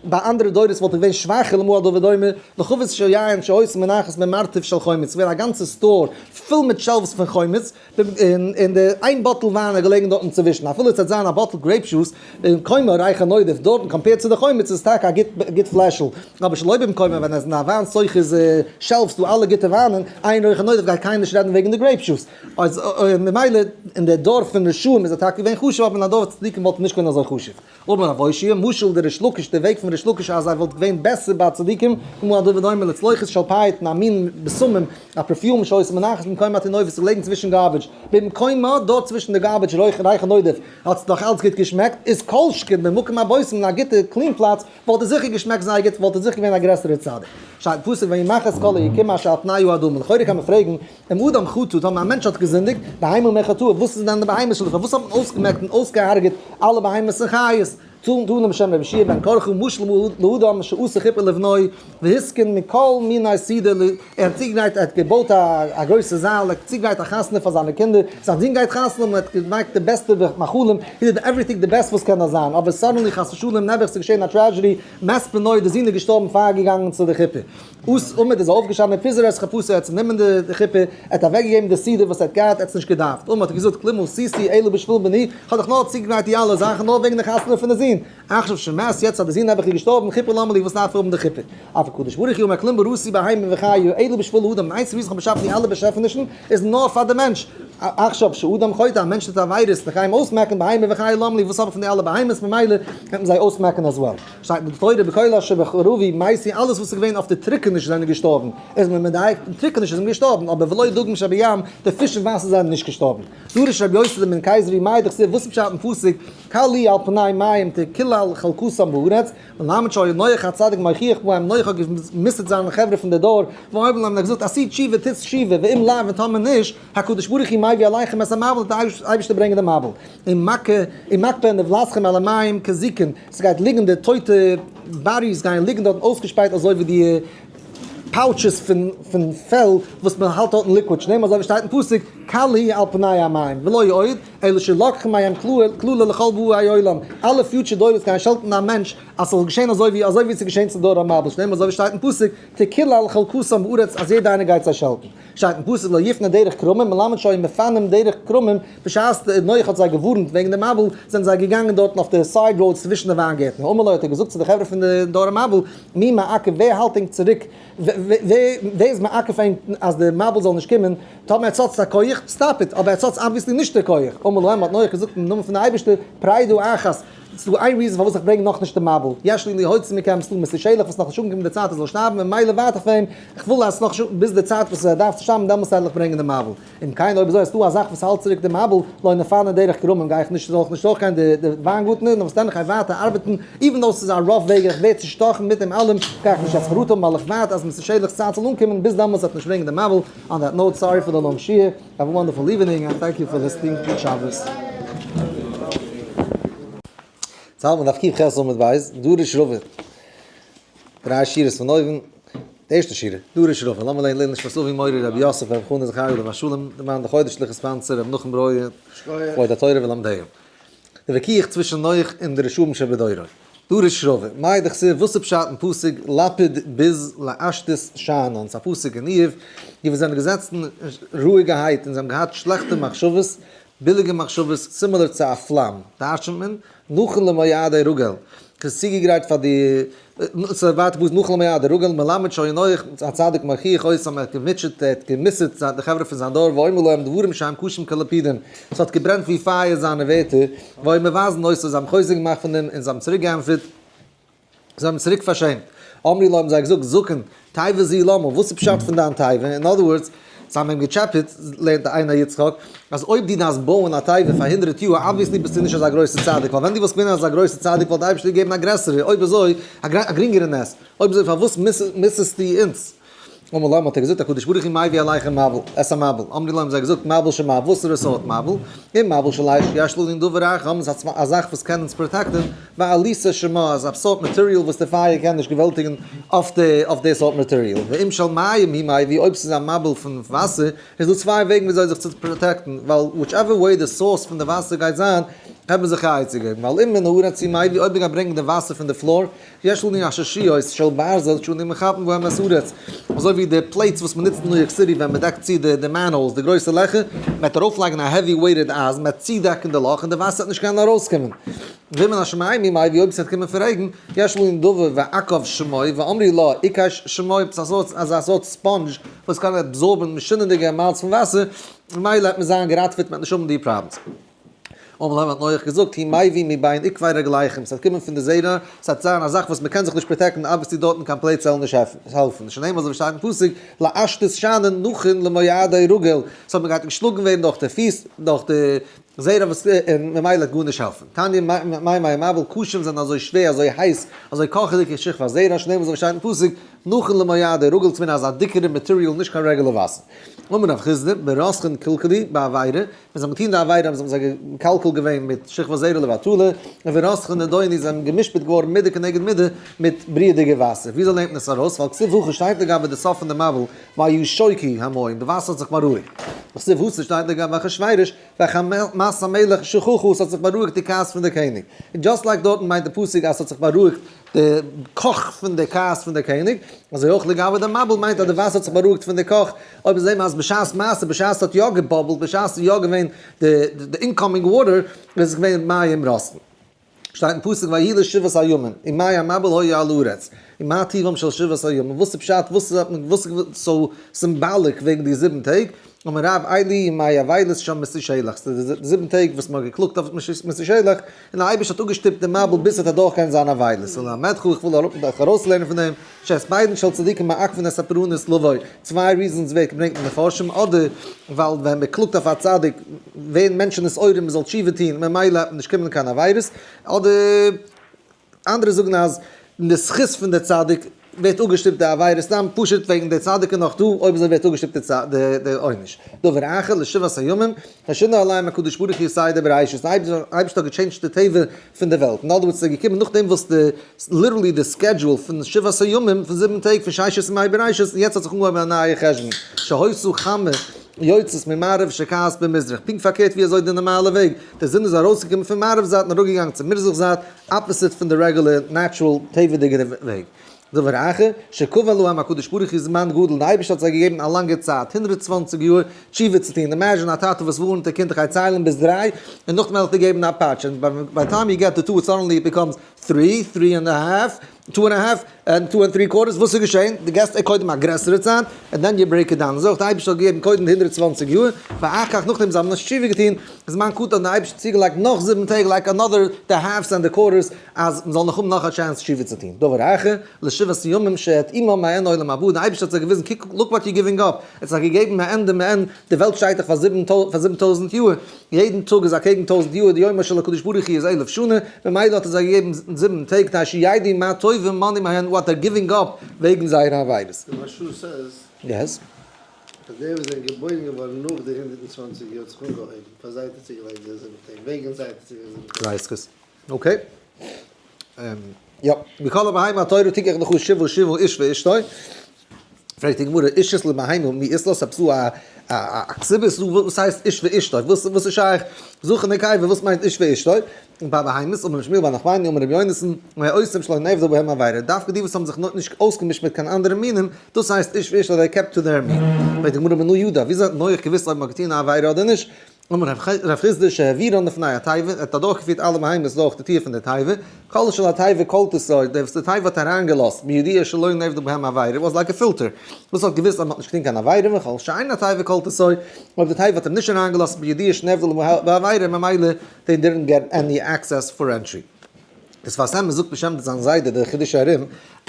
ביי אנדערע דורות וואלט ער געווען שוואכער למה הדבר דומה לחבית של יין שהיתה מונחת במרתף של חומץ, ס'געווען א גאנצע store פול מיט shelves פון חומץ, און די איין bottle וויין איז געלעגן דארטן צווישן, אפילו עס וועט זיין א bottle grape juice, במקומה ריחה נודף, דארטן compared צו די חומץ איז עס טאקע א גוט פלעשל, אבער שלא במקומה ווען עס איז אין א וויין סוחר'ס shelves דא אלע גוטע וויינען, אין ריחה נודף גייט קיינער נישט רעדן וועגן די grape juice. אז ממילא אין די דור פון רשעים איז ער טאקע געווען חשוב אבער אין א דור צדיקים וואלט ער נישט געווען אזוי חשוב. אמר רב אושעיא, משל דריש לקיש, די וועג פון ריש לקיש אז ער וואלט געווען בעסער ביי צדיקים, למה הדבר דומה לצלוחית של פייט אין א מין בשמים, א perfume שהיתה מונחת במקום הטינופת איז געלעגן צווישן garbage, במקומה דארט צווישן די garbage ריחה נודף האט עס נאך אלץ גוט געשמעקט, איז כל שכן במקום הבושם אין א גוטע clean פלאץ וואלט עס זיכער געשמעקט זייער גוט, וואלט ער זיכער געווען א גרעסערע צדיק. שטייט אין פסוק וימח את כל היקום אשר על פני האדמה, לכאורה קען מען פרעגן, אם אדם חטא, טאמער א מענטש האט געזינדיגט, בהמה מה חטאה, וואס איז דען די בהמות שולדיג, פארוואס האט מען אויסגעמעקט און אויסגעהארגעט אלע בהמות און חיות? תנא בשם רבי יהושע בן קרחה, משל לאדם שעשה חופה לבנו, והתקין מכל מיני סעודה, ער האט צוגעגרייט, ער האט געבויט א גרויסע זאל, ער האט צוגעגרייט א חתונה פאר זיינע קינדער, זיין זון גייט חתונה האבן, ער האט געמאכט די בעסטע מאכלים, he did everything די best וואס קען נאר זיין, אבער suddenly חס ושלום נעבעך ס'איז געשען א tragedy, מת בנו, די זון איז געשטארבן פאר ער איז געגאנגען צו די חופה. אויס עמד איז ער אויפגעשטאנען פיזר את חופתו ער האט צענומען די חופה, ער האט אוועקגעגעבן די סעודה וואס ער האט געהאט, ער האט עס נישט געדארפט. אמר האט ער געזאגט כלום עשיתי אלא בשביל בני, איך האב דאך נאר צוגעגרייט די אלע זאכן נאר וועגן די חתונה פון די זון, עכשיו שמת, יעצט אז די זון נעבעך איז געשטארבן, חופה למה לי, וואס דארף איך האבן די חופה? אף הקדוש ברוך הוא אומר כלום בראתי בהמה וחיה אלא בשביל האדם, די איינציגסטע reason איך האב באשאפן די אלע באשעפענישן איז נאר פאר די מענטש, עכשיו שאדם חוטא, א מענטש טוט עבירות, איך גיי אים אויסמעקן בהמה וחיה למה לי, וואס האב איך פון די אלע בהמות, ממילא קען מען זיי אויסמעקן as well. שטייט אין די תורה בכל אשר בחרבי מתו אלעס וואס איז געווען אויף די טרוקעניש זענען געשטארבן, איז מען מדייק, אין טרוקעניש איז מען געשטארבן, אבער ולא דגים שבים, די פיש אין וואסער זענען נישט געשטארבן. דרש רבי יוסי דמן קיסרי מאי דכתיב וואס איז פשט אין פסוק קלי על פני מים תקלל חלקתם בארץ, מלמד שהיה נח הצדיק מוכיח בהם, נח האט געמוסר'ט זיינע חברה פון די דור, ואומר להם און ער האט געזאגט עשו תשובה טוטס תשובה, ואם לאו און טאמער נישט, הקדוש ברוך הוא מביא עליכם את המבול וועט די אייבערשטער ברענגען די מבול, ומכה ומקפיא נבלתכם על המים כזיקין, ס'גייט ליגן די טויטע bodies גייען ליגן דארטן אויסגעשפרייט אזוי ווי די. pouches פון פון פעל וואס מען האלט דארטן liquid, שנאמר אזוי ווי שטייט אין פסוק, קל היא על פני המים, ולא עוד, אלא שלקחה מהם קללה לכל באי עולם, אלע future דורות גייען שעלטן א מענטש אז ס'זאל געשען אזוי ווי אזוי ווי ס'איז געשען צום דור המבול, שנאמר אזוי ווי שטייט אין פסוק, תקלל חלקתם בארץ אז יעדע איינער גייט זיי שעלטן. שטייט אין פסוק לא יפנה דרך כרמים, מלמד שהיו מפנים דרך כרמים, בשעת נח האט זיי געווארנט וועגן די מבול, זענען זיי געגאנגען דארטן אויף די side roads צווישן די וויינגערטן, אמר לו האט ער געזאגט צו די חברה פון די דור המבול, מי מעכב ווער האלט ענק צוריק, ווער איז מעכב ענק אז די מבול זאל נישט קומען, טאמער עטס האטס א כח, stop it, אבער עטס האטס obviously נישט די כח, אמר להם האט נח געזאגט אין נאמען פון די אייבערשטער, פרידה אחת, ס'איז דא איין reason פארוואס איך ברענג נאכנישט די מבול, יש לי להוציא מכם ס'דא מתושלח וואס נאכנישט אנגעקומען די צייט ער זאל שטארבן ממילא ווארט איך פאר אים, איך וויל אז נאך ביז די צייט וואס ער דארף צו שטארבן דעמאלס וועל איך ברענגען די מבול. אם כן אויב אזוי אז ס'דא א זאך וואס האלט צוריק די מבול, לא נפנה דרך כרמים גיי איך נישט זאל איך נישט דורכגיין די די וויינגארטן נאר וואס דען איך גיי ווייטער ארבעטן even though ס'איז א rough וועג איך ווער צושטאכן מיט דעם אלעם גיי איך נישט יעצט חרטה האבן ווייל איך ווארט אז מתושלח'ס צייט זאל אנקומען ביז דעמאלס וועט נישט ברענגען די מבול, on that note sorry for the long שיעור, have a wonderful evening and thank you for listening, גוט שבת. יעצט האלט מען דף ק"ח עמוד ב', דרש רבא, דריי שורות פון אויבן, די ערשטע שורה, דרש רבא, לאמיר לערנען לעילוי נשמת אבי מורי רבי יוסף רבי חנא זכרי' עליו השלום, די מאן די חודש'ליכע sponsor רבי נחום ברויער, כבוד התורה ולומדיה. די וויכוח צווישן נח און די רשעים שבדורו. דרש רבא, מאי דכתיב וואס איז פשט אין פסוק לפיד ביז לאשתית שאנן, ס'איז א פסוק אין איוב, די וואס זענען געזעצן רואיגערהייט און זיי האבן געהאט שלעכטע מחשבות, ביליגע מחשבות, similar צו א פלאם, דרש'נט מען, נכון למועדי רגל, ס'איז צוגעגרייט פאר די, ס'איז ווייטער פסוק נכון למועדי רגל, מלמד שהיה נח הצדיק מוכיח אותם, ער האט געמוטשעט, ער האט גע'מוסר'ט די חברה פון זיין דור, ואומר להם דברים שהם קשים כלפידים, ס'האט געברענט ווי פייער זיינע ווערטער, והיו מבזין אותו, זיי האבן חוזק געמאכט פון אים און זיי האבן צוריק געענטפערט, זיי האבן צוריק פארשעמט. אמרו לו האבן זיי געזאגט, זקן, תיבה זו למה, וואס איז פשט פון דיין תיבה? אין other words, זיי האבן אים געטשעפעט, לערנט די עיני יצחק, אז אויב דו דארפסט בויען א תיבה פאר הונדרעט יאר, obviously ביסטו נישט אזא גרויסע צדיק, ווייל ווען דו וואלסט געווען אזא גרויסע צדיק וואלט די אייבערשטער געגעבן א גרעסערע, אויב אזוי, א גרינגערע נס, אויב אזוי פארוואס מוסר'סטו אונז? אמר להם האט ער געזאגט הקדוש ברוך הוא מביא עליכם מבול, את המבול, אמרו לו האבן זיי געזאגט מבול של מה, וואסערע סארט מבול, אם מבול של אש יש לנו דבר אחר, האבן זיי א זאך וואס קען אונז protect ן, ואליסה שמה, אזא סארט material וואס די פייער קען נישט געוועלטיגן אויף די אויף די סארט material, ואם של מים הוא מביא, אויב ס'איז א מבול פון וואסער, איז דא צוויי וועגן וויאזוי זיך צו protect ן, ווייל whichever way די source פון די וואסער גייט זיין, קען מען זיך א עצה געבן, ווייל אם מן הארץ הוא מביא, אויב מ'גייט ברענגען די וואסער פון די floor, יש לנו עששיות של ברזל שאנו מחפין בהם את הארץ, אזוי ווי די plates וואס מען נוצט אין ניו יארק סיטי ווען מען דעקט צו די manholes, די גרויסע לעכער, מען וועט ארויפלייגן א heavy weighted אייזן, מען וועט צודעקן די לאך און די וואסער וועט נישט קענען ארויסקומען. ואם מן השמים הוא מביא אויב עס וועט קומען פון רעגן, יש לנו דבר ועקב שמו ואמרי לה עיקש שמו, עפעס אזא סארט sponge וואס קען absorb ן משונה'דיגע amounts פון וואסער, ממילא וועט מען זיין געראטעוועט, מען וועט נישט האבן די problems. אמר להם האט נח געזאגט, הוא מביא מבין עקבי רגליכם, ס'וועט קומען פון די זרע, ס'וועט זיין א זאך וואס מ'קען זיך נישט protect ן, obviously דארטן קיין plates וועלן נישט העלפן, שנאמר אזוי ווי שטייט אין פסוק, לאשתית שאנן נכון למועדי רגל, סאו מ'גייט געשלאגן ווערן דורך די פיס, דורך די זרע וואס, און ממילא וועט גארנישט העלפן. תניא מים המבול קשים זענען אזוי שווער, אזוי הייס, אזוי קאכעדיג כשכבת זרע, שנאמר אזוי ווי שטייט אין פסוק, נכון למועדי רגל צו ווערן אזא דיקערע material נישט קיין רעגולער וואסער. אמר רב חסדא, ברותחין קלקלו בעבירה, ווען זיי האבן געטון די עבירה האבן זיי זיי מקלקל געווען מיט שכבת זרע לבטלה, און ורותחין נדונו זיי זענען גע'משפט געווארן מידה כנגד מידה מיט בריעדיגע וואסער. וויאזוי לערנט מען עס ארויס? ווייל כתיב הכא שטייט לגבי די סוף פון די מבול וישכו המים, די וואסער האט זיך בארואיגט. וכתיב התם שטייט לגבי אחשורוש וחמת המלך שככה, עס האט זיך בארואיגט די כעס פון די קעניג. און just like דארטן מיינט די פסוק אז עס האט זיך בארואיגט די קאך פון די כעס פון די קעניג, אזוי אויך לגבי די מבול מיינט אז די וואסער האט זיך בארואיגט פון די קאך, אויב זעהן מיר אז בשעת מעשה בשעת ס'האט יא גע bubble ט בשעת ס'איז יא געווען די incoming water איז עס געווען מים רותחין. שטייט אין פסוק ויהי לשבעת הימים ומי המבול היו על הארץ ומה טיבם של שבעת הימים וואס איז פשט וואס איז so symbolic וועגן די זיבן טעג? אמר רב אלו ימי אבילות שם מתושלח, ס'איז די זיבן טעג וואס מ'האט געקלאגט אויף מתושלח, און דער אייבערשטער האט אפגעשטופט דעם מבול ביז ס'וועט אדורכגיין זיין אבילות, וללמדך, איך וויל אראפ ארויסלערנען פון דעם, שהספדן של צדיקים מעכבין את הפורענות לבוא, צוויי reasons ווערט געברענגט אין מפרשים, אדער ווייל ווען מ'קלאגט אויף א צדיק ווערן מענטשן נתעורר מ'זאל תשובה טון ממילא וועט נישט קומען קיין עבירות, אדער אנדערע זאגן אז אין די זכות פון די צדיק. ווערט אפגעשטופט די עבירה סתם פשוט וועגן די צדיק איז נאך דא, אויב אזוי ווערט אפגעשטופט די עונש. דבר אחר, לשבעת הימים, ושינה עליהם הקדוש ברוך הוא סדר בראשית, די אייבערשטער האט געטשעינדזשט די טבע פון די וועלט, אין other words ס'איז געקומען נאכדעם וואס די literally די schedule פון שבעת הימים פון זיבן טעג פון ששת ימי בראשית און יעצט האט זיך אנגעהויבן א נייע חשבון שהיתה חמה יוצאת ממערב שוקעת במזרח, פונקט פארקערט ווי אזוי די נארמאלע וועג, די זון איז ארויסגעקומען פון מערב זייט און אראפגעגאנגען צו מזרח זייט, opposite פון די רעגולער natural טבע'דיגע וועג. דבר אחר, שקבע להם הקדוש ברוך הוא זמן גדול, די אייבערשטער האט זיי געגעבן א לאנגע צייט, 120 יאר, תשובה צו טון, imagine א טאטע וואס ווארנט די קינד איך גיי ציילן ביז דריי, און נאכדעם וועל איך דיר געבן א פאטש, און by time you get to two suddenly it becomes three, three and half, two and half, and two and three quarters, וואס איז געשען? דו געבסט קודם א גרעסערע צייט, and then you break it down, אזוי אויך די אייבערשטער האט געגעבן קודם 120 יאר, ואחר כך נאכדעם זיי האבן נישט תשובה געטון, זמן קטן האט די אייבערשטער צוגעלייגט נאך זיבן טעג like another די halves and די quarters, אז מ'זאל נאך האבן נאך א chance תשובה צו טון. דבר אחר, לשבעת ימים שהטעימם מעין עולם הבא, די אייבערשטער האט זיי געוויזן, קוק, look what you giving up, ער האט זיי געגעבן מעין די מעין, די וועלט שטייט דאך פאר 7000 יאר, יעדן טאג איז אקעגן טויזנט יאר, די יומו של הקדוש ברוך הוא איז אלף שנה, ממילא האט ער זיי געגעבן זיבן טעג, כדי שידעו מה טוב ומה נעים what they're giving up וועגן זייערע עבירות. די מהרש"א says. Yes. אז די וואס זענען געבוירן געווארן נאך די 120 יאר האט זיך אנגעהויבן, פאר זיי האט ער צוגעלייגט די זיבן טעג, וועגן זיי האט ער צוגעלייגט די זיבן טעג. ווייסט עס. Okay. יא. מכל הבהמה התורה תיקח לך שבעה שבעה איש ואשתו. פרעגט די גמרא, אישות לבהמה מי אית לה, ס'איז דא א כתובה, ס'איז דא וואס הייסט איש ואשתו, וואס איז שייך זכר נקבה, וואס מיינט איש ואשתו? און ביי בהמות, אמר רבי שמואל בר נחמני, אמר רבי יונתן, מאותם שלא נאבדה בהם עבירה, דווקא די וואס האבן זיך נישט אויסגעמישט מיט קיין אנדערע מינים, דאס הייסט איש ואשתו, they kept to their מין. פרעגט די גמרא מנא ידע, וויאזוי האט נח געוואוסט אויב מ'האט געטון א עבירה אדער נישט? אמר רב חסדא שהעבירן לפני התיבה, ער האט אדורכגעפירט אלע בהמות דורך די טיר פון די תיבה, כל של התיבה קולטתו, די וואס די תיבה האט אריינגעלאזט, בידיעה שלא נאבדה בהם עבירה, was like a filter, וואס האט געוואוסט אז מען האט נישט געטון קיין עבירה, וכל שאין התיבה קולטתו, אויב די תיבה האט אים נישט אריינגעלאזט בידיעה שנאבדה בעבירה, ממילא they didn't get any access for entry. דער שפת אמת זאגט בשם זיין זיידע דער חידושי הרי"ם,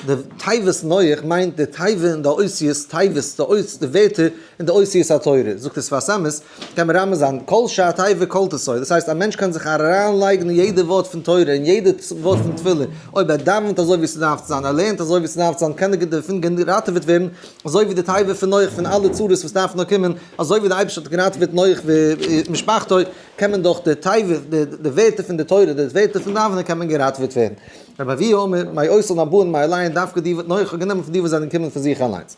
די תיבת נח מיינט די תיבה אין די אותיות תיבות, די אות די ווערטער אין די אותיות התורה, זאגט דער שפת אמת, קען מרמז זיין כל שהתיבה קולטתו, דאס הייסט א מענטש קען זיך אריינלייגן אין יעדע ווארט פון תורה, אין יעדע ווארט פון תפילה, אויב ער דאווענט אזוי ווי ס'דארף צו זיין, ער לערנט אזוי ווי ס'דארף צו זיין, קען ער דערפון געראטעוועט ווערן, אזוי ווי די תיבה פון נח פון אלע צרות וואס דארפן נאר קומען, אזוי ווי דער אייבערשטער האט געראטעוועט נח ומשפחתו, קען מען דורך די תיבה, די ווערטער פון די תורה, די ווערטער פון דאווענען קען מען געראטעוועט ווערן. רבי אבהו אומר, מאותן הבאין מאליהן דווקא די וואס נח האט גענומען פון די וואס זענען געקומען פון זיך אליינס.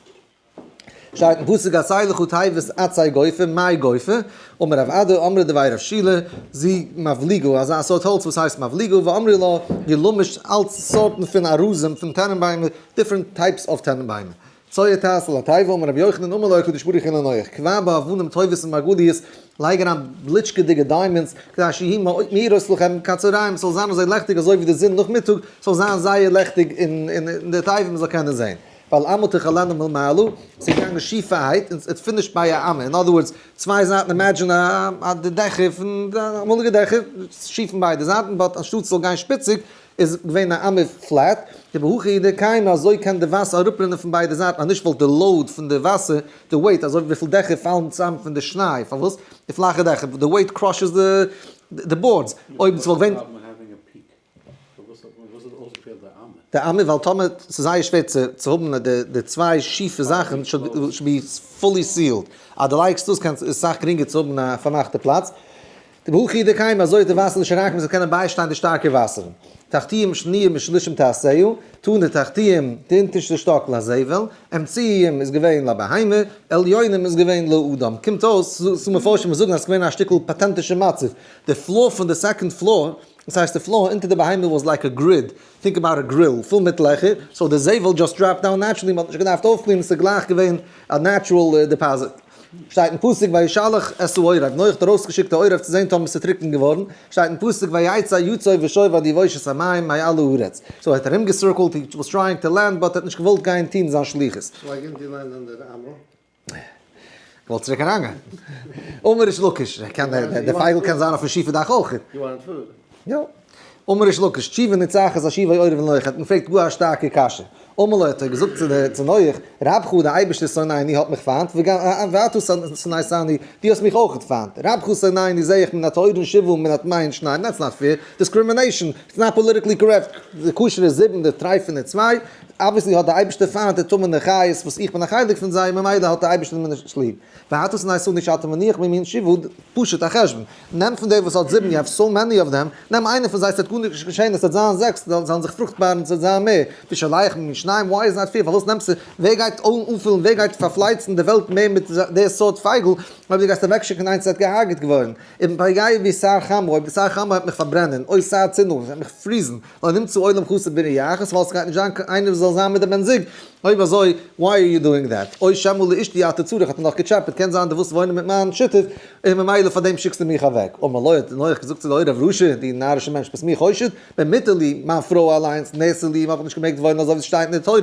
שטייט אין פסוק עשה לך תיבת עצי גופר, מאי גופר? אמר רב אדא, אמרי דבי רב שילא, זו מבליגא, אזא סארט האלץ וואס הייסט מבליגא, ואמרי לה, גילומש, אלץ סארטן פון ארזים, פון טענענביימער, different types of טענענביימער. צואה תעשה לתיבה, אמר רבי יוחנן אמר לו הקדוש ברוך הוא לנח, קבע בה אבנים טובות ומרגליות, לייג אריין בליטשקעדיגע diamonds, כדי שיהיו מאירות לכם כצהריים, ס'זאל זיין אזוי לעכטיג אזוי ווי די זון נאכמיטאג, ס'זאל זיין זייער לעכטיג אין די תיבה מ'זאל קענען זען. ועל אמה תכלנה מלמעלה, ס'איז געגאנגען שיפערהייט און it finished ביי א אמה, in other words, צוויי זייטן imagine א די דעכער פון די אמאליגע דעכער, שיף פון ביידע זייטן, but אנשטאט ס'זאל גיין שפיציג, איז געווען א אמה flat, דבהכי הוא דקיימא אזוי קען די וואסער אראפרינען פון ביידע זייטן אז נישט וואלט די load פון די וואסער, די weight, אזוי ווי וויפיל דעכער פאלן צוזאם פון די שניי, פארוואס? די פלאכע דעכער, די weight crushes די boards, אויב ס'וואלט געווען. די אמה ווייל טאמער ס'איז זייער שווער צו האבן די צוויי שיפע זאכן should be fully sealed, אז דו לייגסט דאס קענסט איז סאך גרינגער צו האבן א פארמאכטע פלאץ, דבהכי הוא דקיימא אזוי וועט די וואסער נישט אריינקומען ס'זאל קענען ביישטיין די שטארקע וואסערן. תחתיים שניים ושלישים תעשהו, תני תחתיים, די אונטערשטע שטאק לזבל, אמצעיים איז געווען לבהמה, עליונים איז געווען לאדם. קומט אויס, ס'דא מפרשים וואס זאגן אז ס'איז געווען א שטיקל פאטענטישע מצב, די floor פון די second floor, דאס הייסט די floor אונטער די בהמה was like a grid, think about a grill פול מיט לעכער, so די זבל just drop down naturally, מ'האט נישט געדארפט אויפקלינען, ס'איז גלייך געווען א natural deposit. שטייט אין פסוק וישלח את העורב, נח האט ארויסגעשיקט די עורב צו זען טאמער ס'איז טרוקן געווארן, שטייט אין פסוק ויצא יצוא ושוב עד יבושת המים מעל הארץ, so ער האט ארומגעסירקלט, he was trying to land but ער האט נישט געוואלט גיין טון זיין שליחות. So why didn't he land under the אמה? געוואלט צוריק אריינגיין. אמר ריש לקיש, ער קען, די פייגל קען זיין אויפן שיפע דאך אויך. You want food? יא. אמר ריש לקיש, תשובה נצחת השיבה עורב לנח, האט מען געפרעגט גאר א שטארקע קשיא. אמר לו האט ער געזאגט צו נח, רבך דער אייבערשטער שונאני האט מיך פיינט, ואתה שנאתני, דו האסט מיך אויך פיינט, רבך שונאני זעה איך מן הטהורין שבעה ומן הטמאין שניים, that's not fair, discrimination, it's not politically correct, די כשר'ע זיבן די טרייפענע צוויי, obviously האט דער אייבערשטער פיינט די טמא'נע חיות וואס איך בין א חלק פון זיי, ממילא האט דער אייבערשטער מיר נישט ליב. ואתה שנאתני שאתה מניח ממין שבעה, פשוט א חשבון, נעם פון די וואס האט זיבן, you have so many of them, נעם איינער פון זיי ס'וועט גארנישט געשען, עס וועט זיין זעקס, זיי זאלן זיך פרוכטבארן, עס וועט זיין מער, ושולח ממין שניים, why is not fair, פארוואס נעמסטו, ווער גייט אנפילן, ווער גייט פארפלייצן די וועלט מער מיט די סארט פייגל, אויב דו גייסט אוועקשיקן איינס וועט געהארגעט געווארן, אם פגע בי סער חמה, אויב די סער חמה וועט מיך פארברענען, או סער צינה, עס וועט מיך freeze ן, לא נמצא עולם חסר ברעי אחת, ווייל עס גייט נישט זיין קיין איינער וואס זאל זיין מיט די בן זוג, אויב אזוי, why are you doing that? או שמא לאשתי אתה צריך, האט ער נאך געטשעפעט, קען זיין דו ווילסט וואוינען מיט מיין שותף, און ממילא פאר דעם שיקסטו מיך אוועק. אמר לו, האט נח געזאגט צו די עורב רשע, דו נארישער מענטש, ביסט מיר חושד? במותר לי, מיין פרוי אליינס, נאסר לי, האב איך נישט געמעגט וואוינען אזוי ווי עס שטייט אין די תורה,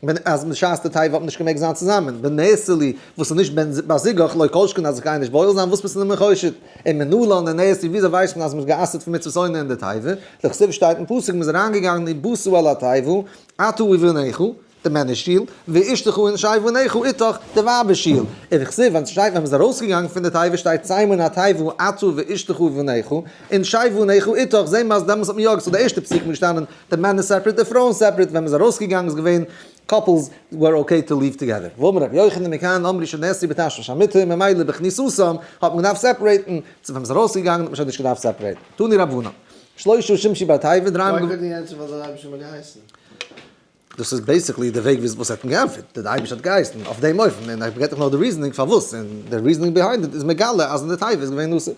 ווען אז בשעת די תיבה האט מען נישט געמעגט זיין צוזאמען, בנאסר לי, וואס איז נישט בן בת זוגך, לא כל שכן אז איך גיי נישט בועל זיין, וואס ביסטו מיר חושד? און מנלן דנאסר, וויאזוי ווייסט מען אז מען איז גע'אסר'ט פון מצוות עונה אין די תיבה? דכתיב שטייט אין פסוק, מען איז אריינגעגאנגען ובאת אל התיבה, אתה ובניך, די מענער שול, ואשתך ונשי בניך איתך, די ווייבער שול. און וכתיב ווען ס'שטייט ווען מ'איז ארויסגעגאנגען פון די תיבה שטייט צא מן התיבה אתה ואשתך ובניך, ונשי בניך איתך, זעהן מיר אז דעמאלס האט מען יא געזאגט די ערשטע פסוק איז געשטאנען די מענער separate די פרויען separate, ווען מ'איז ארויסגעגאנגען איז געווען couples were okay to leave together. ואמר רבי יוחנן מכאן אמרו שנאסרו בתשמיש המיטה ממילא בכניסתם האט מען געדארפט separate ן, צו ווען מ'איז ארויסגעגאנגען האט מען שוין נישט געדארפט separate ן. תנו רבנן. שלושה שמשו בתיבה דריי Why couldn't he answer ווייל דער אייבערשטער האט געהייסן? דאס איז basically די וועג וואס ער האט אים געענטפערט, די אייבערשטער האט געהייסן אויף דעם אופן, און ער געבט דאך נאר די reasoning פארוואס, און די reasoning behind it איז מגלה אז אין די תיבה איז געווען אסור.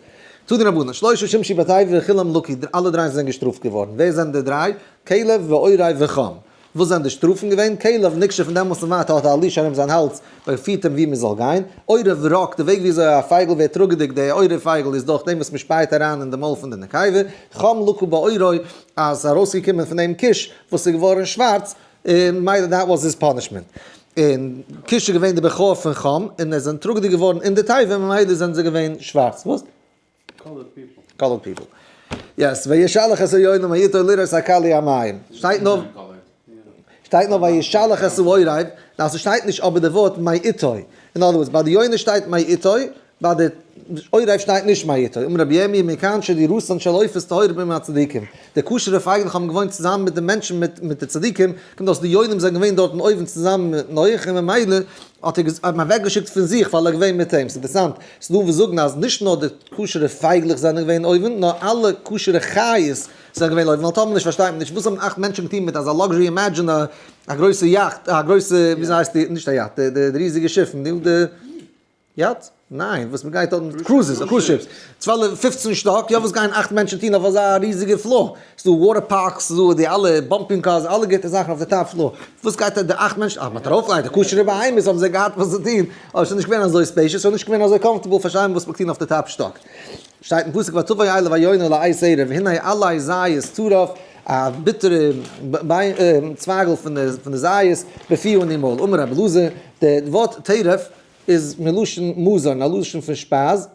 תנו רבנן, שלושה שמשו בתיבה וכולם לקו, אלע דריי זענען געשטראפט געווארן, ווער זענען די דריי? כלב ועורב וחם. וואס זענען די שטראפן געווען? כלב נקשר פון דעמאלטס און ווייטער האט ער א leash ארום זיין האלז, ווער פירט אים וואו מען זאל גיין? עורב רק, די וועג ווי אזוי א פייגל ווערט טראגעדיג, די עורב פייגל איז דורך דעם וואס מען שפייעט אריין אין די מויל פון די נקבה, חם לקה בעורו, אז ס'איז ארויסגעקומען פון דעם כוש וואס איז געווארן שווארץ, און מילא that was his punishment. און כוש איז געווען די בכור פון חם, און עס זענען טראגעדיג געווארן אין די תיבה, ממילא זענען זיי געווען שווארץ. וואס? Colored people. Colored people. Yes, וישלח את היונה מאתו לראות הקלי המים. שטייט נאר, שטייט נאר וישלח את העורב, נאר ס'שטייט נישט אבער די ווארט מאתו. In other words, ביי די יונה שטייט מאתו, ביי די עורב שטייט נישט מאתו. אמר רבי ירמי' מכאן שדירתן של עופות טהורה בימי הצדיקים. די כשר'ע פייגלעך האבן געוואוינט צוזאמען מיט די מענטשן מיט די צדיקים, קומט אויס די יונים זענען געווען דארטן אויבן צוזאמען מיט נח און ממילא האט ער אים אוועקגעשיקט פון זיך ווייל ער איז געווען מיט אים. ס'איז אינטערעסאנט, ס'איז דא וואס זאגן אז נישט נאר די כשר'ע פייגלעך זענען געווען אויבן, נאר אלע כשר'ע חיות זענען געווען אויבן, ווייל טאמער נישט פארשטייט מען נישט וואס האבן אכט מענטשן געטון מיט אזא luxury, imagine א גרויסע yacht, א גרויסע, וויאזוי הייסט די, נישט א yacht, די ריזיגע שיפן, די. Yacht? ניין, וואס מ'גייט דארטן, cruises, cruise ships, 12, 15 שטאק, יא וואס גייען אכט מענטשן טון אויף אזא ריזיגע floor? ס'דא water parks, ס'דא די אלע bumping cars, אלע גוטע זאכן אויף די top floor, וואס גייט די אכט מענטשן, אה מ'האט ארויפגעלייגט די כשר'ע בהמות האבן זיי געהאט וואס צו טון, אבער ס'איז נישט געווען אזוי spacious, ס'איז נישט געווען אזוי comfortable פארשטיין וואס מ'קען טון אויף די top שטאק. שטייט אין פסוק ותבא אליו היונה לעת ערב והנה עלה זית טרף, א ביטערע צווייגל פון די זית, בפיה אין איר מויל, אמר רבי אלעזר, די ווארט טרף איז מלשון מזון, א לשון פון שפייז.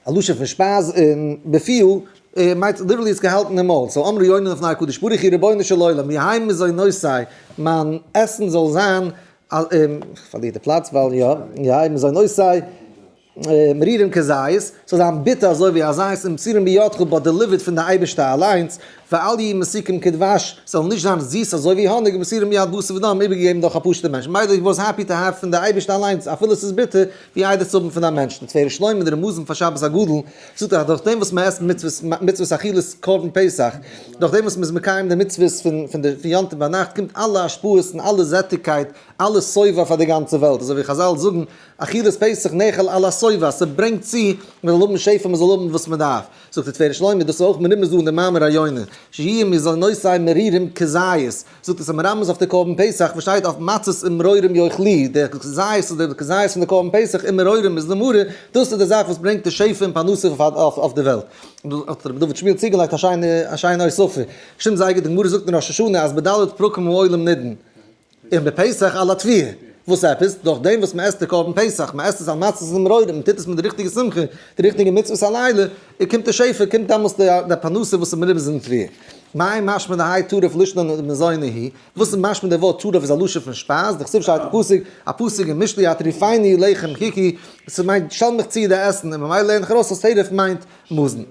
א לשון פון שפייז און בפיו מיינט literally עס געהאלטן אין מויל. So אמרה יונה לפני הקדוש ברוך הוא רבונו של עולם יהא מזונותי מיין עסן זאל זיין, איך פארליר די פלאץ ווייל יא, יהא מזונותי מרירים כזית, ס'זאל זיין ביטער אזוי ווי א זית, ומסורים בידך but delivered פון די אייבערשטער אליינס, ואל יהיו מתוקים כדבש, ס'זאל נישט זיין זיס אזוי ווי האניג, ומסורים ביד בשר ודם, איבערגעגעבן דורך א פשוט'ער מענטש. מילא he was happy to have פון די אייבערשטער אליינס, אפילו ס'איז ביטער, ווי איידער צו האבן פון א מענטש. די תפארת שלמה די רמזים פאר שבת הגדול, זאגט ער אז דורך דעם וואס מען עסט מצוות מצוות אכילת קרבן פסח, דורך דעם וואס מען איז מקיים די מצוות פון פון די פון יום טוב ביינאכט, קומט אלע השפעות און אלע זעטיגקייט, אלע שובע פאר די גאנצע וועלט, אזוי ווי חזל זאגן, אכילת פסח נאכל על השובע, ס'ברענגט צו מען זאל האבן שפע, מען זאל האבן וואס מען דארף. זאגט דער תפארת שלמה, דאס איז אויך מרומז דא אין די מאמר היונה, שיהיו מזונותי מרירים כזית, זאגט עס איז מרמז אויף די קרבן פסח וואס שטייט אויף מצות ומרורים יאכלוהו, דער כזית איז דער כזית פון די קרבן פסח און מרורים איז די מרור, דאס איז די זאך וואס ברענגט די שפע און פרנסה אויף די וועלט. האט רבי דוד שמואל צוגעלייגט א שיינע הוספה, שטימט זייער גוט, די גמרא זאגט אין ראש השנה אז בד' פרקים העולם נידון, און בפסח על התבואה. וואס עפעס? דורך דעם וואס מען עסט די קרבן פסח, מען עסט עס על מצות ומרורים, מען טוט עס מיט די ריכטיגע שמחה, די ריכטיגע מצוות הלילה, און קומט די שפע, קומט דעמאלס די פרנסה וואס איז מרומז אין פריער. מאי משמע דהאי טרף לישנא מזוני היא, וואס איז משמע די ווארט טרף איז א לשון פון שפייז, דכתיב שטייט אין פסוק, א פסוק אין משלי הטריפני לחם חכי, ס'מיינט שטעל מיך צו די עסן, און ממילא לערן איך ארויס אז טרף מיינט מזון.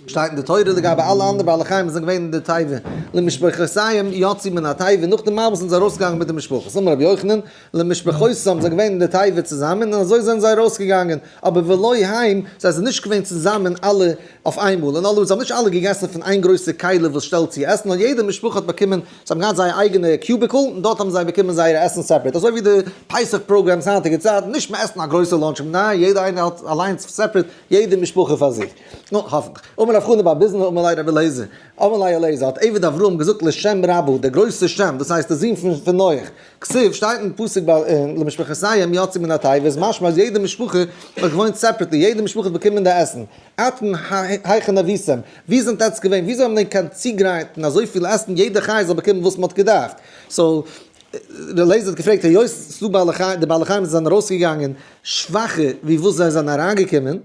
שטייט אין די תורה לגבי אלע אנדערע בעלי חיים וואס זענען געווען אין די תיבה, למשפחותיהם יצאו מן התיבה, נאך די מבול זענען זיי ארויסגעגאנגען מיט די משפחות, אמר רבי יוחנן, למשפחותם זענען געווען אין די תיבה צוזאמען און אזוי זענען זיי ארויסגעגאנגען, אבער ולא הם, זיי זענען נישט געווען צוזאמען אלע אויף איינמאל, אין other words זיי האבן נישט אלע געגעסן פון איין גרויסע כלי וואס שטעלט צו עסן, נאר יעדע משפחה האט באקומען, זיי האבן געהאט זייער אייגענע cubicle און דארט האבן זיי באקומען זייער עסן separate, אזוי ווי די פסח programs היינטיגע צייטן, נישט מען עסט אין א גרויסע lunch room, ניין יעדע איינער האט אליינס separate, יעדע משפחה פאר זיך. נו, האפנטליך. אמר רב חנא בר ביזנא אמר ליה רבי אליעזר, אמר ליה אליעזר, האט עבד אברהם געזאגט לשם רבו, דער גרויסער שם, דאס הייסט דער זון פון נח, כתיב, שטייט אין פסוק ביי למשפחותיהם יצאו מן התיבה, איז משמע אז יעדע משפחה האט געוואוינט separately, יעדע משפחה האט באקומען די עסן. אתון היכן הויתם, וואו זענט עטץ געווען, וויאזוי האבן ענק געקענט צוגרייטן אזויפיל עסן, יעדע חי זאל באקומען וואס מען האט געדארפט. so, ר' אליעזר האט געפרעגט, היות ס'דא בעלי חיים, די בעלי חיים זענען ארויסגעגאנגען שוואכער ווי וואס זיי זענען אריינגעקומען,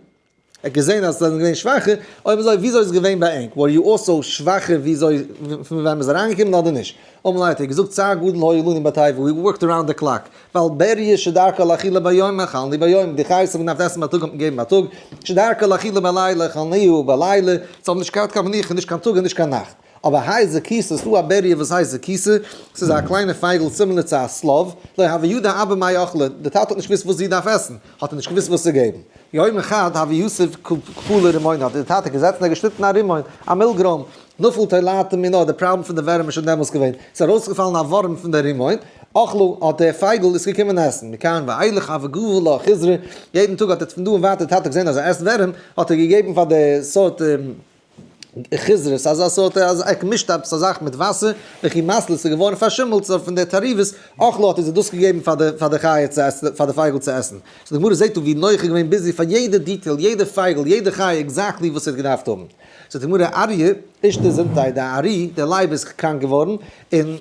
ער האט געזען אז זיי זענען געווען שוואכער, אויב אזוי וויאזוי איז געווען ביי ענק, were you also שוואכער וויאזוי פון ווען מ'איז אריינגעקומען אדער נישט? אמר ליה האט ער געזאגט צער גדול היה לנו בתיבה, we worked around the clock, ווייל בריה שדרכה לאכילה ביום אכלנו ביום, די חיות האבן געדארפט עסן בייטאג האט מען געגעבן בייטאג, שדרכה לאכילה בלילה אכלנוה בלילה, זיי האבן נישט געהאט קיין מנוחה נישט קיין טאג און נישט קיין נאכט. אבער האי זכיתא, ס'איז דא א בריה וואס הייסט זכיתא, ס'איז א קליינע פייגל similar צו א שליו, לא הוה ידע אבא מאי אכלה, די טאטע האט נישט געוואוסט וואס זי דארף עסן, האט ער נישט געוואוסט וואס צו געבן. יומא חד הוה יתיב קא פלי רימונא, האט די טאטע געזעצן און געשניטן א רימון, א מילגרוים, נפל תולעתא מינה, די פראבלעם פון די ווערים איז שוין דעמאלס געווען, ס'איז ארויסגעפאלן א ווארעם פון די רימון, אכלה, האט דער פייגל עס געקומען עסן, מכאן ואילך הוה גבי לה חיזרא, יעדן טאג האט ער פון דא און ווייטער די טאטע געזען אז ער עסט ווערים, האט ער געגעבן פאר די סארט חיזרא, אזא סארט אז ער מישט עפעס א זאך מיט וואסער, וכי מסלת איז געווארן פארשימלט סאו פון די תערובות, אכלה האט ער זיי דאס געגעבן פאר די פאר די חיה צו עסן, פאר די פייגל צו עסן. so די גמרא זעט דא ווי נח איז געווען busy פאר יעדע detail, יעדע פייגל, יעדע חיה exactly וואס ער האט געדארפט האבן. זאגט די גמרא אריה אישתא זונתיה, די ארי', דער לייב איז קראנק געווארן, און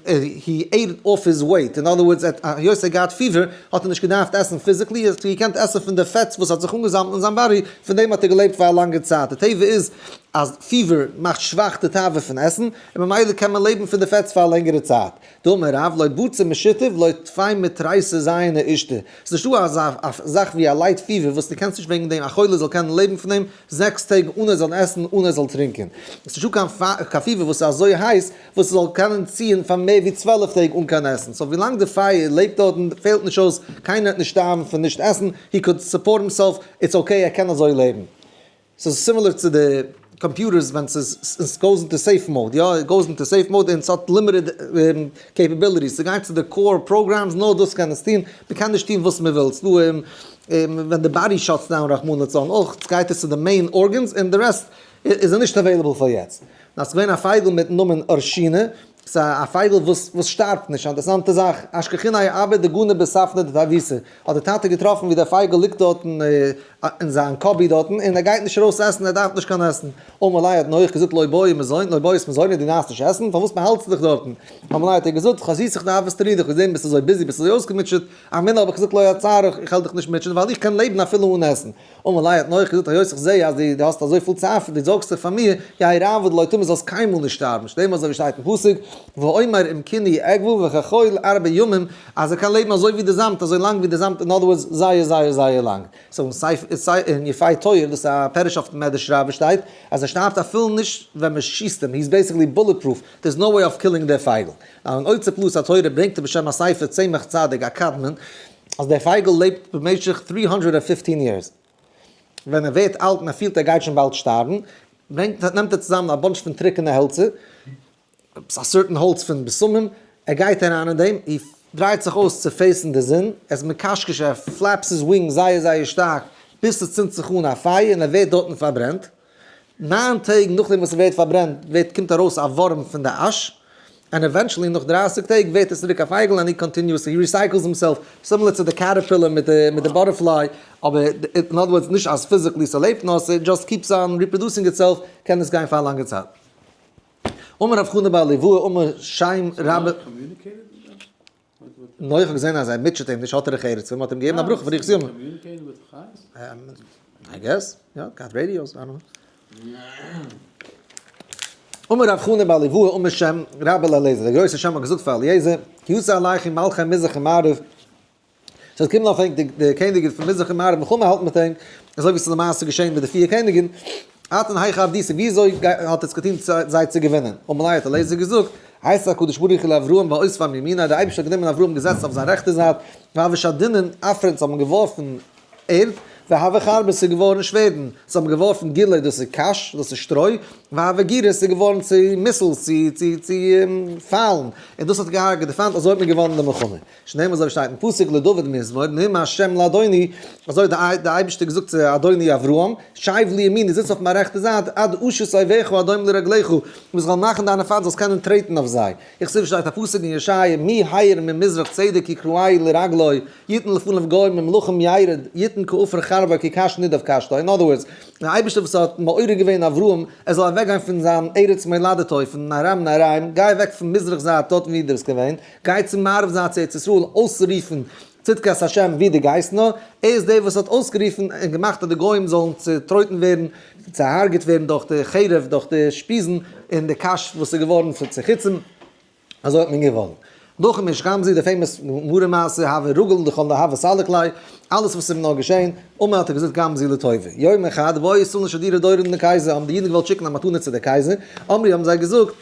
he ate off his weight, in other words, היות ער האט געהאט פיבער האט ער נישט געדארפט עסן physically, ער האט געקענט עסן פון די פעטס וואס האט זיך אנגעזאמלט אין זיין body, פון דעם האט ער געלעבט פאר א לאנגע צייט, די טבע איז אז פיבער מאכט שוואך די תאווה פון עסן, און ממילא קען מען לעבן פון די פעטס פאר א לענגערע צייט. דאמר רב לא בצע משיתא ולא טפי מתריסר זיינא אישתא, ס'איז נישטא אזא זאך ווי א light פיבער וואס דו קענסט נישט וועגן דעם א חולה זאל קענען לעבן פון דעם זעקס טעג אן ער זאל עסן אן ער זאל טרינקען, ס'איז נישטא קיין פיבער וואס איז אזוי הייס וואס ס'זאל קענען ציען פאר מער ווי 12 טעג אן קיין עסן, so ווילאנג די פייער לעבט דארטן פעלט נישט אויס, קיינער וועט נישט שטארבן פון נישט עסן, he could support himself, it's okay ער קען אזוי לעבן. ס'איז similar צו די computers ווען ס'איז עס goes into safe mode, יא it goes into safe mode און ס'האט limited capabilities, ס'גייט צו די core programs נאר דאס קען עס טון, מ'קען נישט טון וואס מ'וויל, ס'דא ווען די body shuts down רחמנא לצלן אויך גייט עס צו די main organs און די rest איז נישט available פאר יעצט. נאר ס'איז געווען א פייגל מיטן נאמען ארשינע, ס'איז א פייגל וואס וואס שטארבט נישט, א אינטערעסאנטע זאך, אשכחיניה אבא דגני בספנא דתיבותא, האט דער טאטע געטראפן ווי דער פייגל ליגט דארטן אין זיין cubby דארטן, און ער גייט נישט ארויס עסן, ער דארף נישט קיין עסן. אמר ליה האט נח געזאגט לא בעי מזוני, לא בעית מזוני, דו דארפסט נישט עסן, פארוואס באהאלטסטו דיך דארטן? אמר ליה האט ער געזאגט, חזיתך דהוית טרידא, איך האב געזען ביסט אזוי busy, ביסט אזוי אויסגעמוטשעט, אמינא האב איך געזאגט לא אצערך, איך וועל דיך נישט מוטשען, ווייל איך קען לעבן אפילו אן עסן. אמר ליה האט נח געזאגט היות איך זעה אז דו האסט אזויפיל צער פון דו זארגסט זיך פאר מיר, יהא רעוא דלא תמות זאלסט קיינמאל נישט שטארבן, שנאמר אזוי ווי שטייט אין פסוק, ואומר אם קני אגוה וכחול ארבה ימים, אז ער קען לעבן אזוי ווי די זאמד, אזוי לאנג ווי די זאמד, in other words זייער זייער זייער לאנג. so אין יפה תואר, דאס איז א פירוש אויפן מדרש רבה שטייט, אז ער שטארבט אפילו נישט ווען מען שיסט אים, he is basically bullet proof, there is no way of killing דער פייגל. אין אוצר פלאות התורה ברענגט ער בשם א ספר צמח צדיק א קדמון, אז דער פייגל לעבט במשך 315 years. ווען ער ווערט אלט און ער פילט ער גייט שוין באלד שטארבן, ברענגט נעמט ער צוזאמען א bunch פון טרוקענע העלצער, עפעס א certain האלץ פון בשמים, ער גייט אריין אין דעם, ער דרייט זיך אויס צו face ן די זון, ער איז מקשקש, ער flaps his wings זייער זייער שטארק, ביז ס'צינדט זיך אן א פייער און ער ווערט דארטן פארברענט. ניין טעג נאכדעם וואס ס'ווערט פארברענט ווערט קומט ארויס א ווארעם פון די אש, און eventually נאך 30 טעג ווערט עס צוריק א פייגל און he continuously he recycles himself, similar צו די caterpillar מיט די מיט די butterfly, אבער in other words נישט אז physically ס'לעבט נאר ס'דזשאסט keeps on reproducing itself קען עס גיין פאר א לאנגע צייט. אמר רב חנא בר ליואי אמר שם רבה. נוח האט געזען אז ער מוטשעט אים נישט האט ער דרך ארץ, און מ'האט אים געגעבן א ברכה פאר אריכות ימים. I guess, יא, געהאט radios, I don't know. אמר רב חנא בר ליואי אמר שם רבה לאליעזר, דער גרויסער שם האט געזאגט פאר אליעזר, כי יצא עליכם מלכי מזרח ומערב, ס'וועט קומען אויף ענק די קעניגן פון מזרח און מערב מלחמה האלטן מיט ענק, אזוי ווי ס'איז למעשה געשען מיט די פיר קעניגן, אתון היכי עבדיתו, וויאזוי האט עטס געטון זיי צו געווינען? אמר ליה האט אליעזר געזאגט, אייתי הקדוש ברוך הוא לאברהם ואותביה מימיניה, דער אייבערשטער האט גענומען אברהם געזעצט אויף זיין רעכטע זייט, והוו שדינן עפרא זיי האבן געווארפן ערד, והוו חרבי ס'איז געווארן שווערדן, זיי האבן געווארפן גילי דאס איז קש, דאס איז שטרוי, והוו גירי ס'איז געווארן צו missiles, צו צו צו פיילן, און דאס האט געהארגעט די פיינט, אזוי האט מען געוואנען די מלחמה. שנאמר אזוי ווי שטייט אין פסוק לדוד מזמור נאם ה' לאדוני, אזוי האט דער אייבערשטער געזאגט צו אדוני אברהם, שב לימיני, זיץ אויף מיין רעכטע זייט, עד אשית אויביך הדום לרגליך, ביז איך וועל מאכן דיינע פיינט זאלסט קענען טרעטן אויף זיי. וכתיב שטייט א פסוק אין ישעיה, מי העיר ממזרח צדק יקראהו לרגלו, יתן לפניו גוים ממלכים ירד, יתן כעפר חרבו כקש נידף קשתו, in other words, דער אייבערשטער וואס האט מעורר געווען אברהם ער זאל אוועקגיין פון זיין ארץ מולדתו, פון ארם נהריים, גיי אוועק פון מזרח זייט דארטן ווי דו ביסט געווען, גיי צום מערב זייט צו ארץ ישראל אויסרופן צדקת השם ווי דו גייסט נאר, ער איז דער וואס האט אויסגערופן און געמאכט אז די גוים זאלן צוטרויטן ווערן, צוהרגעט ווערן דורך די חרב, דורך די שפיזן און די קש וואס איז געווארן פון צו חיצים, אזוי האט מען געווארן. נאכן איש גמזי, די famous גמרא מעשה, הוה רגיל דכל דהוה סליק ליה, אלעס וואס איז אים נאר געשען, אמר האט ער געזאגט גם זו לטובה. יומא חד, בעו ישראל לשדורי דורון לקיסר, האבן די אידן געוואלט שיקן א מתנה צו דער קייזער, אמרי האבן זיי געזאגט,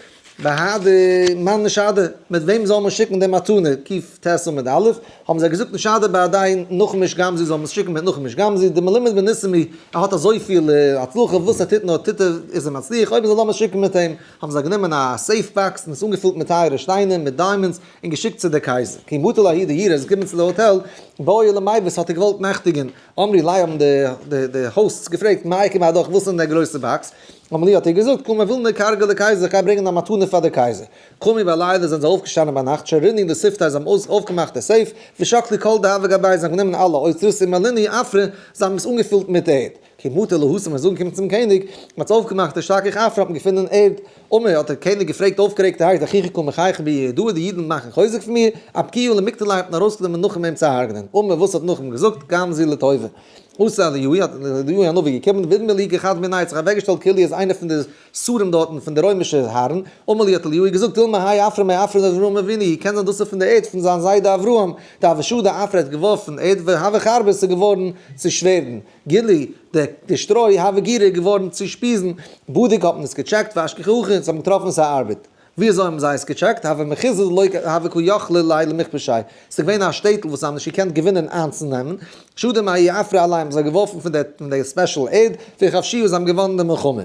בהדי מאן נשדר, מיט וועם זאל מען שיקן די מתנה, קט עמוד א', האבן זיי געזאגט נשדר בהדי נחום איש גמזי זאל מען עס שיקן מיט נחום איש גמזי, דמלומד בניסים הוא, ער האט אזויפיל הצלחה, וואס ער טוט נאר טוט ער איז ער מצליח, אויב אזוי לאמיר שיקן מיט אים, האבן זיי גענומען א safe box און עס אנגעפילט מיט טייערע שטיינער, מיט diamonds, און געשיקט צו די קייזער. כי מטא לההוא דיורא איז געקומען צו די האטעל, בעי למיבס האט ער געוואלט נעכטיגן, אמרי ליה האבן די hosts געפרעגט מאי איכא בהדך וואס איז אין דער גרויסע box, אמר להו האט ער געזאגט קא מבילנא כרגא לקייזער איך גיי ברענגען א מתנה פאר די קייזער. קמו בליליא זענען זיי אויפגעשטאנען ביינאכט שרינהו לסיפתיה זיי האבן אויפגעמאכט די safe, ושקלי כל דהוה גביה זיי האבן גענומען אלע אוצרות ומלינהו עפרא זיי האבן עס אנגעפילט מיט ערד. כי מטו להתם איז אנגעקומען צום קעניג, מען האט אויפגעמאכט אשתכח עפרא האט מען געפונען ערד, אמר האט דער קעניג געפרעגט אויפגערעגטערהייט אחוכי קא מחייכי בי יהודאי די אידן מאכן חוזק פון מיר, אפקוהו למיקטליה האט מען ארויסגענומען נחום אים צו הרג'נען, אמר וואס האט נחום געזאגט גם זו לטובה. אתא אליהו האט אליהו הנביא געקומען ואדמי להו כחד מינייהו האט זיך אוועקגעשטעלט כאילו ער איז איינער פון די שרים דארטן פון די רוימישע הארן, אמר להו האט אליהו געזאגט דילמא האי עפרא מעפרא דאברהם אבינו, קען זיין דאס איז פון די ערד פון זיין זיידע אברהם, דהוה שדי עפרא האט געווארפן ערד והוו חרבי עס איז געווארן צו שווערדן, גילי, די שטרוי הוה גירי איז געווארן צו שפיזן, בדוק האט מען עס געטשעקט ואשכחו און זיי האבן געטראפן עס ארבעט. ווי אזוי האבן זיי עס געטשעקט? הוה מחוזא דלא הוה קא יכלי ליה למכבשיה, עס איז געווען א שטעטל וואס זיי האבן נישט געקענט געווינען איינצונעמען, שדו מהאי עפרא עלייהו האבן זיי געווארפן פון די special ערד, וכבשוה זיי האבן געוואנען די מלחמה.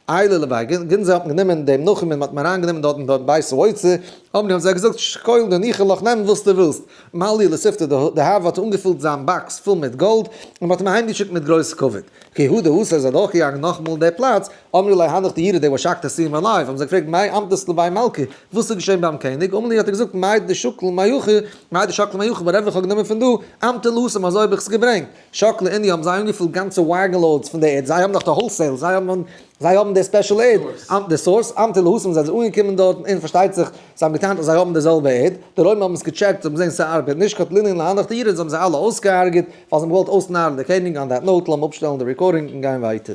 עיילי לבי גנזי האט מען גענומען דעם נחום און מען האט אים אריינגענומען דארט אין דארט בית האוצר, אמרי האבן זיי געזאגט שקול דניחא לך נעם וואס דו ווילסט, מלייה לסיפתא דהבא האט אנגעפילט זיין box פול מיט גאלד, און מען האט אים אהיימגעשיקט מיט גרויס כבוד. כי הא דאתו איז אדורכגעגאנגען נאכאמאל דער פלאץ, אמרי ליה הנך דיורא דהוה שקת סומא עלייהו, האבן זיי געפרעגט מאי אמטת לבי מלכא, וואס איז געשען ביים קעניג, אמר להו האט ער געזאגט מאי דשקל מהכא, מאי דשקלי מהכא, whatever איך האב גענומען פון דא, אמטי להתם אזוי האב איך עס געברענגט. שקלי אינהו האבן זיי אנגעפילט גאנצע wagon loads פון די ערד, זיי האבן דאך די wholesale, זיי האבן די special ערד, די source, אמטו להתם זענען זיי אנגעקומען דארטן און פארשטייט זיך זיי האבן געטענה'ט אז זיי האבן די זעלבע ערד, די רוימער האבן עס געטשעקט, זיי האבן געזען ס'ארבעט נישט, קטלינהו להנך דיורא, זיי האבן זיי אלע אויסגעהארגעט, ווייל זיי האבן געוואלט אויסנארן די קעניג, on that note לאמיר אפשטעלן די recording און גיין ווייטער.